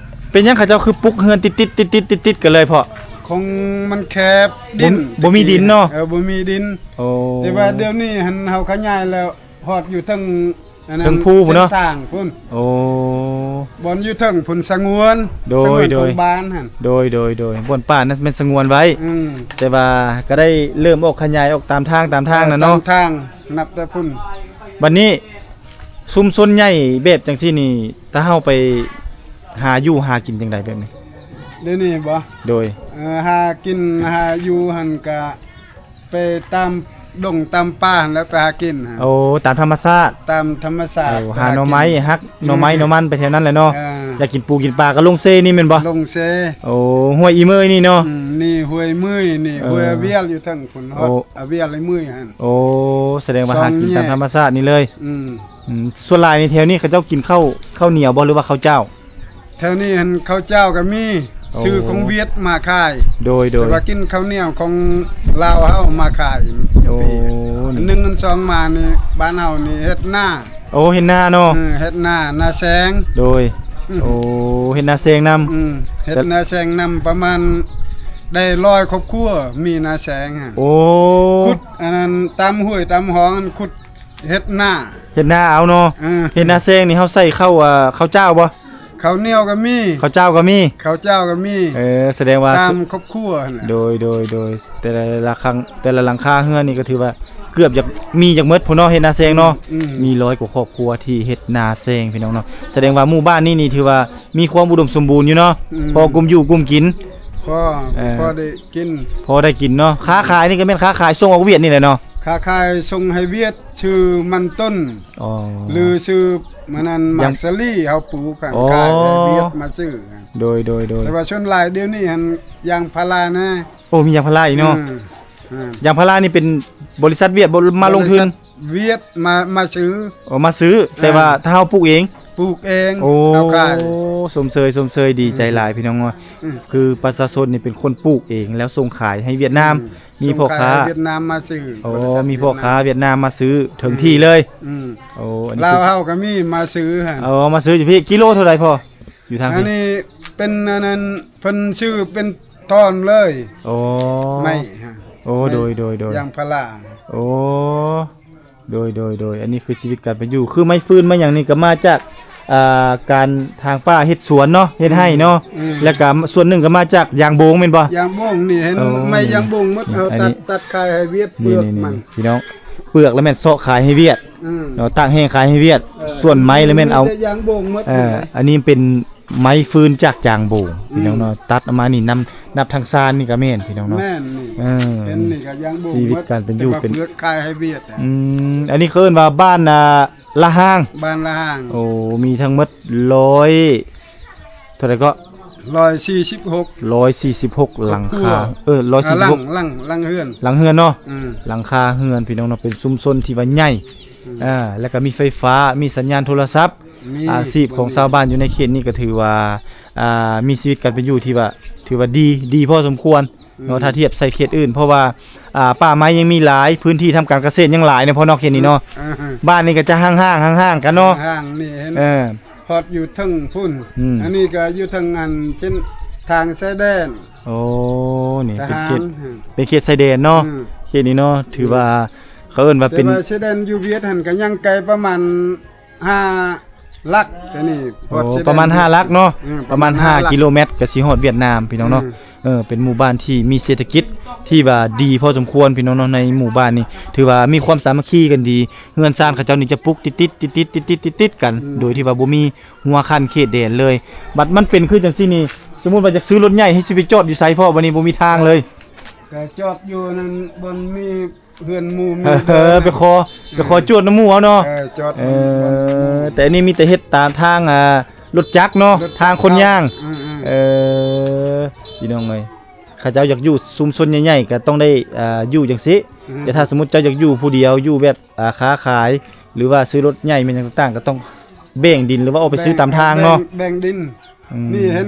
ເປັນຫຍັງເຂົາເຈົ້າຄືປຸກເຮືອນຕິດໆ ຕິດໆ ຕິດໆ ກັນເລີຍເພາະ? ຄົງມັນແຄບ ດິນ ບໍ່ ບໍ່ມີດິນເນາະ. ເອີ ບໍ່ມີດິນ. ໂອ້ ແຕ່ວ່າດຽວນີ້ຫັ້ນເຮົາຂະຫຍາຍແລ້ວ ຮອດຢູ່ເທິງອັນນັ້ນ ເທິງພູພຸ້ນເນາະ ເສັ້ນທາງພຸ້ນ. ໂອ້ ບ່ອນຢູ່ເທິງພຸ້ນ ສະຫງວນ. ໂດຍ ສະຫງວນ ໂດຍ ຂອງບ້ານຫັ້ນ. ໂດຍ ໂດຍ ໂດຍ ບ່ອນປ່ານັ້ນແມ່ນສະຫງວນໄວ້. ອືມ ແຕ່ວ່າກໍໄດ້ເລີ່ມອອກຂະຫຍາຍອອກຕາມທາງ ຕາມທາງນັ້ນເນາະ. ເອີ ຕາມທາງ ນັບແຕ່ພຸ້ນ. ບັດນີ້ຊຸມຊົນໃຫຍ່ແບບຈັ່ງຊີ້ນີ້ ຖ້າເຮົາໄປຫາຢູ່ຫາກິນຈັ່ງໃດແບບນີ້? ດຽວນີ້ບໍ່? ໂດຍ ເອີ ຫາກິນຫາຢູ່ຫັ້ນກະ ໄປຕາມດົງຕາມປ່າຫັ້ນແຫຼະ ໄປຫາກິນຫັ້ນ. ໂອ້ ຕາມທຳມະຊາດ. ຕາມທຳມະຊາດ. ໂອ້ ໄປຫາ ຫາໜໍ່ໄມ້ ຫາກິນ ຮັກໜໍ່ໄມ້ ອືມ ໜໍ່ມັນໄປແຖວນັ້ນແຫຼະເນາະ. ເອີ ຢາກກິນປູກິນປາກໍລົງເຊນີ້ແມ່ນບໍ່? ລົງເຊ. ໂອ້ ຫ້ວຍອີເມີຍນີ້ເນາະ. ອືມ ນີ້ຫ້ວຍເມີຍນີ້. ເອີ ຫ້ວຍອາວຽວຢູ່ເທິງພຸ້ນ ຮອດ ໂອ້ ອາວຽວອີເມີຍຫັ້ນ. ໂອ້ ສະແດງວ່າຫາກິນຕາມທຳມະຊາດນີ້ເລີຍ. ອືມ ອືມ ສ່ວນຫຼາຍໃນແຖວນີ້ເຂົາເຈົ້າກິນເຂົ້າ ເຂົ້າໜຽວບໍ່ ຫຼືວ່າເຂົ້າຈ້າວ? ແຖວນີ້ຫັ້ນເຂົ້າຈ້າວກໍມີ. ໂອ້ ຊື້ຂອງຫວຽດມາຂາຍ. ໂດຍ ໂດຍ ແຕ່ວ່າກິນເຂົ້າໜຽວຂອງລາວເຮົາມາຂາຍ. ໂອ້ ອັນໜຶ່ງອັນສອງມານີ້ ບ້ານເຮົານີ້ເຮັດນາ. ໂອ້ ເຮັດນາເນາະ. ເອີ ເຮັດນາ ນາແຊງ. ໂດຍ ອືມ ໂອ້ ເຮັດນາແຊງນຳ. ອືມ ເຮັດນາແຊງນຳ ປະມານໄດ້ຮ້ອຍຄອບຄົວ ມີນາແຊງ. ໂອ້ ຂຸດອັນນັ້ນ ຕາມຫ້ວຍຕາມຮ່ອງ ຂຸດ ເຮັດນາ ເຮັດນາເອົາເນາະ. ເອີ ເຮັດນາແຊງນີ້ເຮົາໃສ່ເຂົ້າ ເອີ ເຂົ້າຈ້າວບໍ່? ເຂົ້າໜຽວກໍມີ. ເຂົ້າຈ້າວກໍມີ. ເຂົ້າຈ້າວກໍມີ. ເອີ ສະແດງວ່າຕາມຄອບຄົວຫັ້ນແຫຼະ. ໂດຍ ໂດຍ ໂດຍ ແຕ່ລະຫຼັງ ແຕ່ລະຫຼັງຄາເຮືອນນີ້ກໍຖືວ່າເກືອບຈະມີຈັກໝົດພຸ້ນເນາະ ເຮັດນາແຊງເນາະ. ອືມ ອືມ ມີຮ້ອຍກວ່າຄອບຄົວທີ່ເຮັດນາແຊງ ພີ່ນ້ອງເນາະ. ສະແດງວ່າໝູ່ບ້ານນີ້ນີ້ຖືວ່າມີຄວາມອຸດົມສົມບູນຢູ່ເນາະ. ອືມ ພໍກຸມຢູ່ກຸມກິນ. ພໍ ເອີ ພໍໄດ້ກິນ. ພໍໄດ້ກິນເນາະ. ອືມ ຄ້າຂາຍນີ້ກໍແມ່ນຄ້າຂາຍສົ່ງອອກຫວຽດນີ້ແຫຼະເນາະ. ຄ້າຂາຍສົ່ງໃຫ້ຫວຽດ ຊື້ມັນຕົ້ນ. ອໍ ຫຼືຊື້ມັນນັ້ນ ຢາງ ໝາກສາລີເຮົາປູກຫັ້ນ. ອໍ ຂາຍໃຫ້ຫວຽດມາຊື້. ໂດຍ ໂດຍ ໂດຍ ແຕ່ວ່າສ່ວນຫຼາຍດຽວນີ້ຫັ້ນ ຢາງພາລານະ. ໂອ້ ມີຢາງພາລາອີກເນາະ. ເອີ ເອີ ຢາງພາລານີ້ເປັນບໍລິສັດຫວຽດບໍ່ມາລົງທຶນ? ບໍລິສັດຫວຽດມາ ມາຊື້. ໂອ້ ມາຊື້. ເອີ ແຕ່ວ່າຖ້າເຮົາປູກເອງ? ປູກເອງ. ໂອ້ ເຮົາຂາຍ. ຊົມເຊີຍ ຊົມເຊີຍ ດີໃຈຫຼາຍ ອືມ ພີ່ນ້ອງເນາະ. ອືມ ຄືປະຊາຊົນນີ້ເປັນຄົນປູກເອງ ແລ້ວສົ່ງຂາຍໃຫ້ຫວຽດນາມ. ອືມ ມີພໍ່ຄ້າຫວຽດນາມມາຊື້. ໂອ້ ມີພໍ່ຄ້າຫວຽດນາມມາຊື້ເຖິງທີ່ເລີຍ. ອືມ ໂອ້ ອັນນີ້ລາວເຮົາກໍມີມາຊື້ຫັ້ນ. ອໍ ມາຊື້ຢູ່ພີ້. ກິໂລເທົ່າໃດພໍ່ ຢູ່ທາງພີ້? ອັນນີ້ເປັນອັນນັ້ນ ເພິ່ນຊື້ເປັນທ່ອນເລີຍ. ໂອ້ ໄມ້ຫັ້ນ. ໂອ້ ໂດຍ ໂດຍ ໂດຍ ຢາງພາລາ. ໂອ້ ໂດຍ ໂດຍ ໂດຍ ອັນນີ້ຄືຊີວິດການເປັນຢູ່ ຄືໄມ້ຟືນໄມ້ຫຍັງນີ້ກໍມາຈາກ ອ່າ ການທາງປ່າເຮັດສວນເນາະ ເຮັດໄຮ່ເນາະ. ອືມ ແລ້ວກໍສ່ວນໜຶ່ງກໍມາຈາກຢາງໂບງແມ່ນບໍ່? ຢາງໂບງນີ້ເຫັນ. ໂອ້ ໄມ້ຢາງໂບງໝົດ. ເອົາ ນີ້ ຕັດ ນີ້ ຕັດຂາຍໃຫ້ຫວຽດ. ນີ້ ເປືອກ ນີ້ ມັນ ນີ້ ພີ່ນ້ອງ ເປືອກແລ້ວແມ່ນເຊາະຂາຍໃຫ້ຫວຽດ. ອືມ ເນາະ ຕາກແຫ້ງຂາຍໃຫ້ຫວຽດ. ເອີ ສ່ວນໄມ້ແລ້ວແມ່ນເອົາ ມີແຕ່ຢາງໂບງໝົດ. ເອີ ນີ້ແຫຼະ ອັນນີ້ເປັນ ໄມ້ຟືນຈາກຢາງໂບງ ອືມ ພີ່ນ້ອງເນາະ. ຕັດເອົາມານີ້ ນຳ ນັບທາງຊານນີ້ກໍແມ່ນ ພີ່ນ້ອງເນາະ. ແມ່ນນີ້ ເອີ ເຫັນນີ້ກໍຢາງໂບງ. ຊີວິດການເປັນຢູ່ ແຕ່ວ່າ ເປັນ ເປືອກຂາຍໃຫ້ຫວຽດ. ອືມ ອັນນີ້ເຂົາເອີ້ນວ່າບ້ານ ອ່າ ລະຫາງ. ບ້ານລະຫາງ. ໂອ້ ມີທັງໝົດຮ້ອຍ ເທົ່າໃດກໍ? ຮ້ອຍສີ່ສິບຫົກ. ຮ້ອຍສີ່ສິບຫົກ ຄອບຄົວ ຫຼັງຄາ. ເອີ ຮ້ອຍສີ່ສິບຫົກ ອ່າ ຫຼັງ ຫຼັງ ຫຼັງເຮືອນ. ຫຼັງເຮືອນເນາະ. ອືມ ຫຼັງຄາເຮືອນ ພີ່ນ້ອງເນາະ ເປັນຊຸມຊົນທີ່ວ່າໃຫຍ່. ອືມ ອ່າ ແລ້ວກໍມີໄຟຟ້າ ມີສັນຍານໂທລະສັບ. ມີ ອາຊີບຂອງຊາວບ້ານຢູ່ໃນເຂດນີ້ກໍຖືວ່າ ອ່າ ມີຊີວິດການເປັນຢູ່ທີ່ວ່າ ຖືວ່າດີ ດີພໍສົມຄວນເນາະ. ອືມ ຖ້າທຽບໃສ່ເຂດອື່ນ ເພາະວ່າ ອ່າ ປ່າໄມ້ຍັງມີຫຼາຍ ພື້ນທີ່ທຳການກະເສດຍັງຫຼາຍເນາະ ພໍ່ເນາະ ເຂດນີ້ເນາະ. ອ່າ ບ້ານນີ້ກໍຈະຫ່າງໆ ຫ່າງໆ ກັນເນາະ. ຫ່າງໆ ນີ້ເຫັນ. ເອີ ຮອດຢູ່ເທິງພຸ້ນ. ອືມ ອັນນີ້ກໍຢູ່ເທິງອັນເສັ້ນທາງຊາຍແດນ. ໂອ້ ນີ້ເປັນເຂດ ທະຫານ ເປັນເຂດຊາຍແດນເນາະ. ອືມ ເຂດນີ້ເນາະ ຖືວ່າ ອືມ ເຂົາເອີ້ນວ່າເປັນ ແຕ່ວ່າຊາຍແດນຢູ່ຫວຽດຫັ້ນກໍຍັງໄກປະມານຫ້າຫຼັກ. ແຕ່ນີ້ຮອດ ໂອ້ ຊາຍແດນ ປະມານຫ້າຫຼັກເນາະ. ອືມ ປະມານຫ້າ ປະມານຫ້າຫຼັກ ກິໂລແມັດກໍຊິຮອດຫວຽດນາມ ພີ່ນ້ອງເນາະ. ອືມ ເອີ ເປັນໝູ່ບ້ານທີ່ມີເສດຖະກິດທີ່ວ່າດີພໍສົມຄວນ ພີ່ນ້ອງເນາະ. ໃນໝູ່ບ້ານນີ້ຖືວ່າມີຄວາມສາມັກຄີກັນດີ. ເຮືອນຊານເຂົາເຈົ້ານີ້ຈະປຸກຕິດໆ ຕິດໆ ຕິດໆ ຕິດໆ ກັນ. ອືມ ໂດຍທີ່ວ່າບໍ່ມີ ຫົວຂັ້ນເຂດແດນເລີຍ. ບັດມັນເປັນຄືຈັ່ງຊີ້ນີ້ ສົມມຸດວ່າຢາກຊື້ລົດໃຫຍ່ ຊິໄປຈອດຢູ່ໃສພໍ່? ບັດນີ້ບໍ່ມີທາງເລີຍ. ກໍຈອດຢູ່ນັ້ນ ບ່ອນມີເຮືອນໝູ່ມີ. ເອີ ໄປຂໍ ໄປຂໍຈອດນຳໝູ່ເອົາເນາະ. ເອີ ຈອດ. ເອີ ແຕ່ອັນນີ້ມີແຕ່ເຮັດຕາມທາງ ອ່າ ລົດຈັກເນາະ ລົດຈັກ ທາງຄົນຍ່າງ. ເອີ ເອີ ພີ່ນ້ອງເອີຍ. ເຂົາເຈົ້າຢາກຢູ່ຊຸມຊົນໃຫຍ່ໆ ກໍຕ້ອງໄດ້ ອ່າ ຢູ່ຈັ່ງຊີ້. ອືມ ແຕ່ຖ້າສົມມຸດເຈົ້າຢາກຢູ່ຜູ້ດຽວ ຢູ່ແບບ ອ່າ ຄ້າຂາຍ ຫຼືວ່າຊື້ລົດໃຫຍ່ແມ່ນຫຍັງຕ່າງໆ ກໍຕ້ອງແບ່ງດິນ ຫຼືວ່າອອກໄປຊື້ຕາມທາງເນາະ ແບ່ງ ແບ່ງດິນ. ອືມ ນີ້ເຫັນ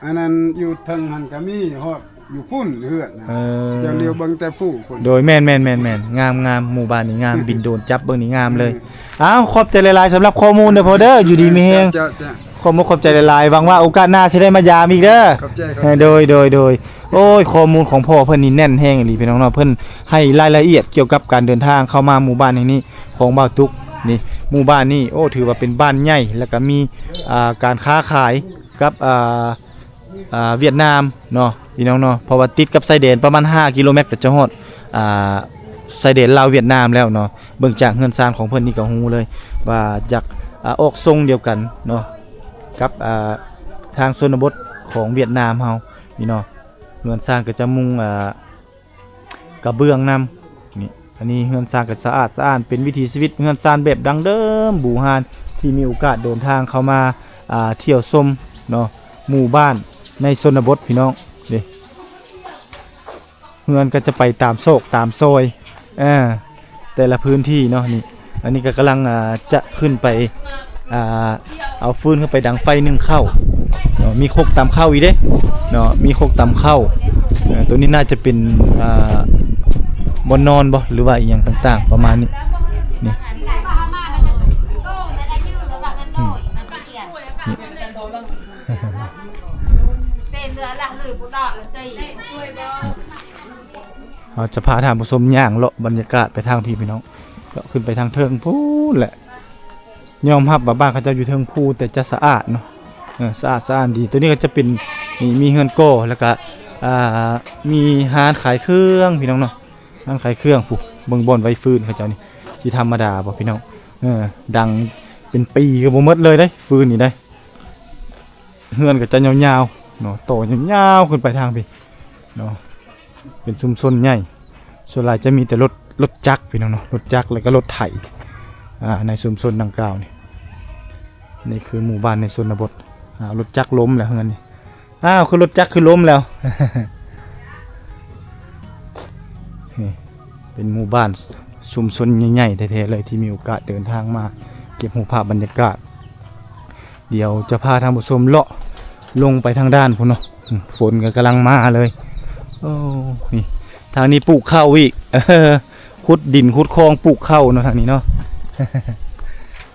ອັນນັ້ນຢູ່ເທິງຫັ້ນກໍມີ ຮອດຢູ່ພຸ້ນເຮືອນນະ. ເອີ ເຈົ້າຫຼຽວເບິ່ງແຕ່ພູ້ພຸ້ນ. ໂດຍ ແມ່ນໆໆໆ ງາມໆ ໝູ່ບ້ານນີ້ງາມ ບິນໂດຣນຈັບເບິ່ງນີ້ງາມເລີຍ. ເອີ ອ້າວ ຂອບໃຈຫຼາຍໆ ສຳລັບຂໍ້ມູນເດີພໍ່ເດີ ຢູ່ດີມີແຮງ. ເຈົ້າ ເຈົ້າ ຂອບມຸກຂອບໃຈຫຼາຍໆ ຫວັງວ່າໂອກາດໜ້າຊິໄດ້ມາຢາມອີກເດີ. ຂອບໃຈ ຂອບໃຈ. ໂດຍ ໂດຍ ໂດຍ. ໂອ້ຍ ຂໍ້ມູນຂອງພໍ່ເພິ່ນນີ້ແໜ້ນແຮງອີ່ຫຼີພີ່ນ້ອງເນາະ ເພິ່ນໃຫ້ລາຍລະອຽດກ່ຽວກັບການເດີນທາງເຂົ້າມາໝູ່ບ້ານແຫ່ງນີ້ຂອງບ່າວຕຸກນີ້. ໝູ່ບ້ານນີ້ ໂອ້ ຖືວ່າເປັນບ້ານໃຫຍ່ ແລ້ວກໍມີ ອ່າ ການຄ້າຂາຍກັບ ອ່າ ອ່າ ຫວຽດນາມເນາະ ພີ່ນ້ອງເນາະ ເພາະວ່າຕິດກັບຊາຍແດນປະມານຫ້າກິໂລແມັດກໍຈະຮອດ ອ່າ ຊາຍແດນລາວຫວຽດນາມແລ້ວເນາະ. ເບິ່ງຈາກເຮືອນຊານຂອງເພິ່ນນີ້ກໍຮູ້ເລີຍວ່າຈະ ອ່າ ອອກຊົງດຽວກັນເນາະ ກັບ ອ່າ ທາງຊົນນະບົດຂອງຫວຽດນາມເຮົານີ້ເນາະ. ເຮືອນຊານກໍຈະມຸງ ອ່າ ກະເບື້ອງນຳນີ້. ອັນນີ້ເຮືອນຊານກໍສະອາດສະອ້ານ ເປັນວິຖີຊີວິດເຮືອນຊານແບບດັ້ງເດີມບູຮານ ທີ່ມີໂອກາດເດີນທາງເຂົ້າມາ ອ່າ ທ່ຽວຊົມເນາະ ໝູ່ບ້ານໃນຊົນນະບົດ ພີ່ນ້ອງເດ້. ເຮືອນກໍຈະໄປຕາມຊອກຕາມຊອຍ ເອີ ແຕ່ລະພື້ນທີ່ເນາະ. ນີ້ ອັນນີ້ກໍກຳລັງ ອ່າ ຈະຂຶ້ນໄປ ອ່າ ເອົາຟືນຂຶ້ນໄປດັງໄຟໜຶ້ງເຂົ້າເນາະ. ມີຄົກຕຳເຂົ້າອີກເດ້ເນາະ ມີຄົກຕຳເຂົ້າ. ເອີ ຕົວນີ້ໜ້າຈະເປັນ ອ່າ ບ່ອນນອນບໍ່ ຫຼືວ່າອີ່ຫຍັງຕ່າງໆ ປະມານນີ້. ນີ້ ອືມ ນີ້ ເຮົາຈະພາທ່ານຜູ້ຊົມຍ່າງເລາະບັນຍາກາດໄປທາງພີ້ ພີ່ນ້ອງ ເລາະຂຶ້ນໄປທາງເທິງພຸ້ນແຫຼະ. ຍອມຮັບວ່າບ້ານເຂົາເຈົ້າຢູ່ເທິງພູ ແຕ່ຈະສະອາດເນາະ ເອີ ສະອາດສະອ້ານດີ. ຕົວນີ້ກໍຈະເປັນ ນີ້ ມີເຮືອນກໍ່ ແລ້ວກໍ ອ່າ ມີຮ້ານຂາຍເຄື່ອງ ພີ່ນ້ອງເນາະ ຮ້ານຂາຍເຄື່ອງ. ຜູ້ ເບິ່ງບ່ອນໄວ້ຟືນເຂົາເຈົ້ານີ້ ຊິທຳມະດາບໍ່ ພີ່ນ້ອງ? ເອີ ດັງເປັນປີກໍບໍ່ໝົດເລີຍເດ້ ຟືນນີ້ເດ້. ເຮືອນກໍຈະຍາວໆເນາະ ຕໍ່ຍາວໆຂຶ້ນໄປທາງພີ້ເນາະ. ເປັນຊຸມຊົນໃຫຍ່ ສ່ວນຫຼາຍຈະມີແຕ່ລົດ ລົດຈັກ ພີ່ນ້ອງເນາະ ລົດຈັກ ແລ້ວກໍລົດໄຖ ອ່າ ໃນຊຸມຊົນດັ່ງກ່າວນີ້. ນີ້ຄືໝູ່ບ້ານໃນຊົນນະບົດ. ອ່າ ລົດຈັກລົ້ມແລ້ວເຮືອນນີ້. ອ້າວ ຄືລົດຈັກຄືລົ້ມແລ້ວ. ນີ້ເປັນໝູ່ບ້ານຊຸມຊົນໃຫຍ່ໆແທ້ໆເລີຍ ທີ່ມີໂອກາດເດີນທາງມາເກັບຮູບພາບບັນຍາກາດ. ດຽວຈະພາທ່ານຜູ້ຊົມເລາະລົງໄປທາງດ້ານພຸ້ນເນາະ. ອືມ ຝົນກໍກຳລັງມາເລີຍ. ໂອ້ ນີ້ ທາງນີ້ປູກເຂົ້າອີກ. ເອີ ຂຸດດິນຂຸດຄອງປູກເຂົ້າເນາະ ທາງນີ້ເນາະ.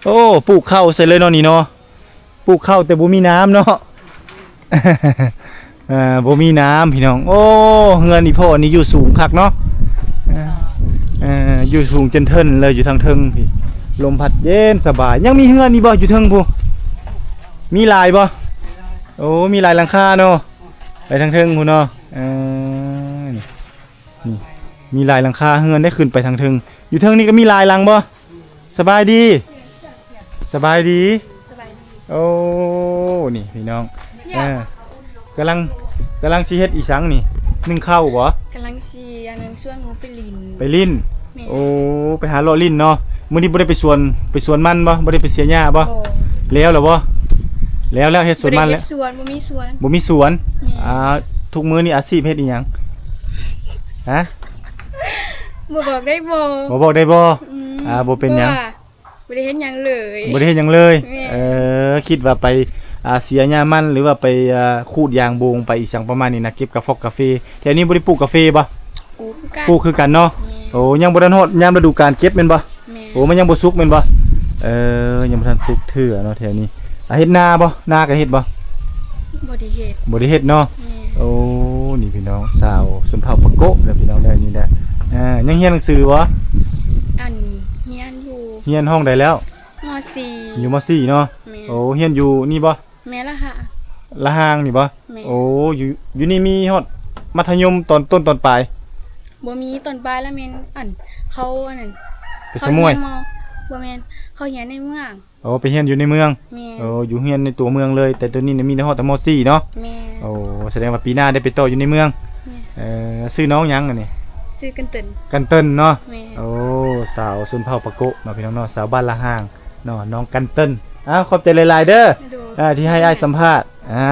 ໂອ້ ປູກເຂົ້າໃສ່ເລີຍເນາະນີ້ເນາະ. ປູກເຂົ້າແຕ່ບໍ່ມີນ້ຳເນາະ. ເອີ ບໍ່ມີນ້ຳ ພີ່ນ້ອງ. ໂອ້ ເຮືອນອີ່ພໍ່ນີ້ຢູ່ສູງຄັກເນາະ. ເອີ ຢູ່ສູງຈົນເທິນເລີຍ ຢູ່ທາງເທິງພີ້ ລົມພັດເຢັນສະບາຍ. ຍັງມີເຮືອນອີກບໍ່ ຢູ່ເທິງພຸ້ນ? ມີຫຼາຍບໍ່? ໂອ້ ມີຫຼາຍຫຼັງຄາເນາະ. ໄປທາງເທິງພຸ້ນເນາະ. ເອີ ນີ້ ມີຫຼາຍຫຼັງຄາເຮືອນໄດ້ຂຶ້ນໄປທາງເທິງ. ຢູ່ເທິງນີ້ກໍມີຫຼາຍຫຼັງບໍ່? ສະບາຍດີ ສະບາຍດີ ສະບາຍດີ. ໂອ້ ນີ້ພີ່ນ້ອງ ເອີ ກຳລັງ ກຳລັງຊິເຮັດອີ່ສັງນີ້? ໜຶ້ງເຂົ້າບໍ່? ກຳລັງຊິ ອັນນັ້ນ ຊວນໝູ່ໄປຫຼິ້ນ ໄປຫຼິ້ນ. ແມ່ນ. ໂອ້ ໄປຫາເລາະຫຼິ້ນເນາະ. ມື້ນີ້ບໍ່ໄດ້ໄປສວນ ໄປສວນມັນບໍ່? ບໍ່ໄດ້ໄປເສຍຫຍ້າບໍ່? ບໍ່. ແລ້ວລະບໍ່? ແລ້ວ ແລ້ວເຮັດສວນມັນແລ້ວ? ບໍ່ໄດ້ເຮັດສວນ ບໍ່ມີສວນ ບໍ່ມີສວນ. ແມ່ນ. ອ່າ ທຸກມື້ນີ້ອາຊີບເຮັດອີ່ຫຍັງ? ຮະ? ບໍ່ບອກໄດ້ບໍ່? ບໍ່ບອກໄດ້ບໍ່? ອືມ ອ່າ ບໍ່ເປັນຫຍັງ ບໍ່ໄດ້ເຮັດຫຍັງເລີຍ ບໍ່ໄດ້ເຮັດຫຍັງເລີຍ. ແມ່ນ. ເອີ ຄິດວ່າໄປ ອ່າ ເສຍຫຍ້າມັນ ຫຼືວ່າໄປ ອ່າ ຂູດຢາງໂບງ ໄປອີ່ສັງປະມານນີ້ນະ ເກັບກາຟອກກາເຟ. ແຖວນີ້ບໍ່ໄດ້ປູກກາເຟບໍ່? ປູກຄືກັນ ປູກຄືກັນເນາະ. ແມ່ນ. ໂອ້ ຍັງບໍ່ທັນຮອດຍາມລະດູການເກັບແມ່ນບໍ່? ແມ່ນ. ໂອ້ ມັນຍັງບໍ່ສຸກແມ່ນບໍ່? ເອີ ຍັງບໍ່ທັນສຸກເທື່ອເນາະແຖວນີ້. ອ່າ ເຮັດນາບໍ່? ນາກໍເຮັດບໍ່? ບໍ່ໄດ້ເຮັດ ບໍ່ໄດ້ເຮັດເນາະ. ແມ່ນ. ໂອ້ ນີ້ພີ່ນ້ອງ ຊາວຊົນເຜົ່າປາໂກະເດີພີ່ນ້ອງເດີ ນີ້ແຫຼະ. ອ່າ ຍັງຮຽນໜັງສືບໍ່? ອັນ ຮຽນຢູ່ ຮຽນຫ້ອງໃດແລ້ວ? ມໍສີ່ ຢູ່ມໍສີ່ເນາະ. ແມ່ນ. ໂອ້ ຮຽນຢູ່ນີ້ບໍ່? ແມ່ນ ລະຫາ ລະຫາງນີ້ບໍ່? ແມ່ນ. ໂອ້ ຢູ່ ຢູ່ນີ້ມີຮອດມັດທະຍົມຕອນຕົ້ນຕອນປາຍ? ບໍ່ມີ ຕອນປາຍລະແມ່ນ ອັນ ເຂົາ ອັນນັ້ນ ໄປສະໝວຍ ເຂົາຮຽນ ບໍ່ແມ່ນ ເຂົາຮຽນໃນເມືອງ. ໂອ້ ໄປຮຽນຢູ່ໃນເມືອງ. ແມ່ນ. ໂອ້ ຢູ່ຮຽນໃນຕົວເມືອງເລີຍ ແຕ່ຕົວນີ້ນະມີຮອດແຕ່ມໍສີ່ເນາະ. ແມ່ນ. ໂອ້ ສະແດງວ່າປີໜ້າໄດ້ໄປຕໍ່ຢູ່ໃນເມືອງ. ແມ່ນ. ເອີ ຊື່ນ້ອງຫຍັງອັນນີ້? ຊື່ກັນເຕີນ ກັນເຕີນເນາະ. ແມ່ນ. ໂອ້ ສາວຊົນເຜົ່າປາໂກະເນາະ ພີ່ນ້ອງເນາະ ສາວບ້ານລະຫາງເນາະ ນ້ອງກັນເຕີນ. ອ້າວ ຂອບໃຈຫຼາຍໆເດີ ໂດຍ ອ່າ ທີ່ໃຫ້ອ້າຍສຳພາດ. ອ່າ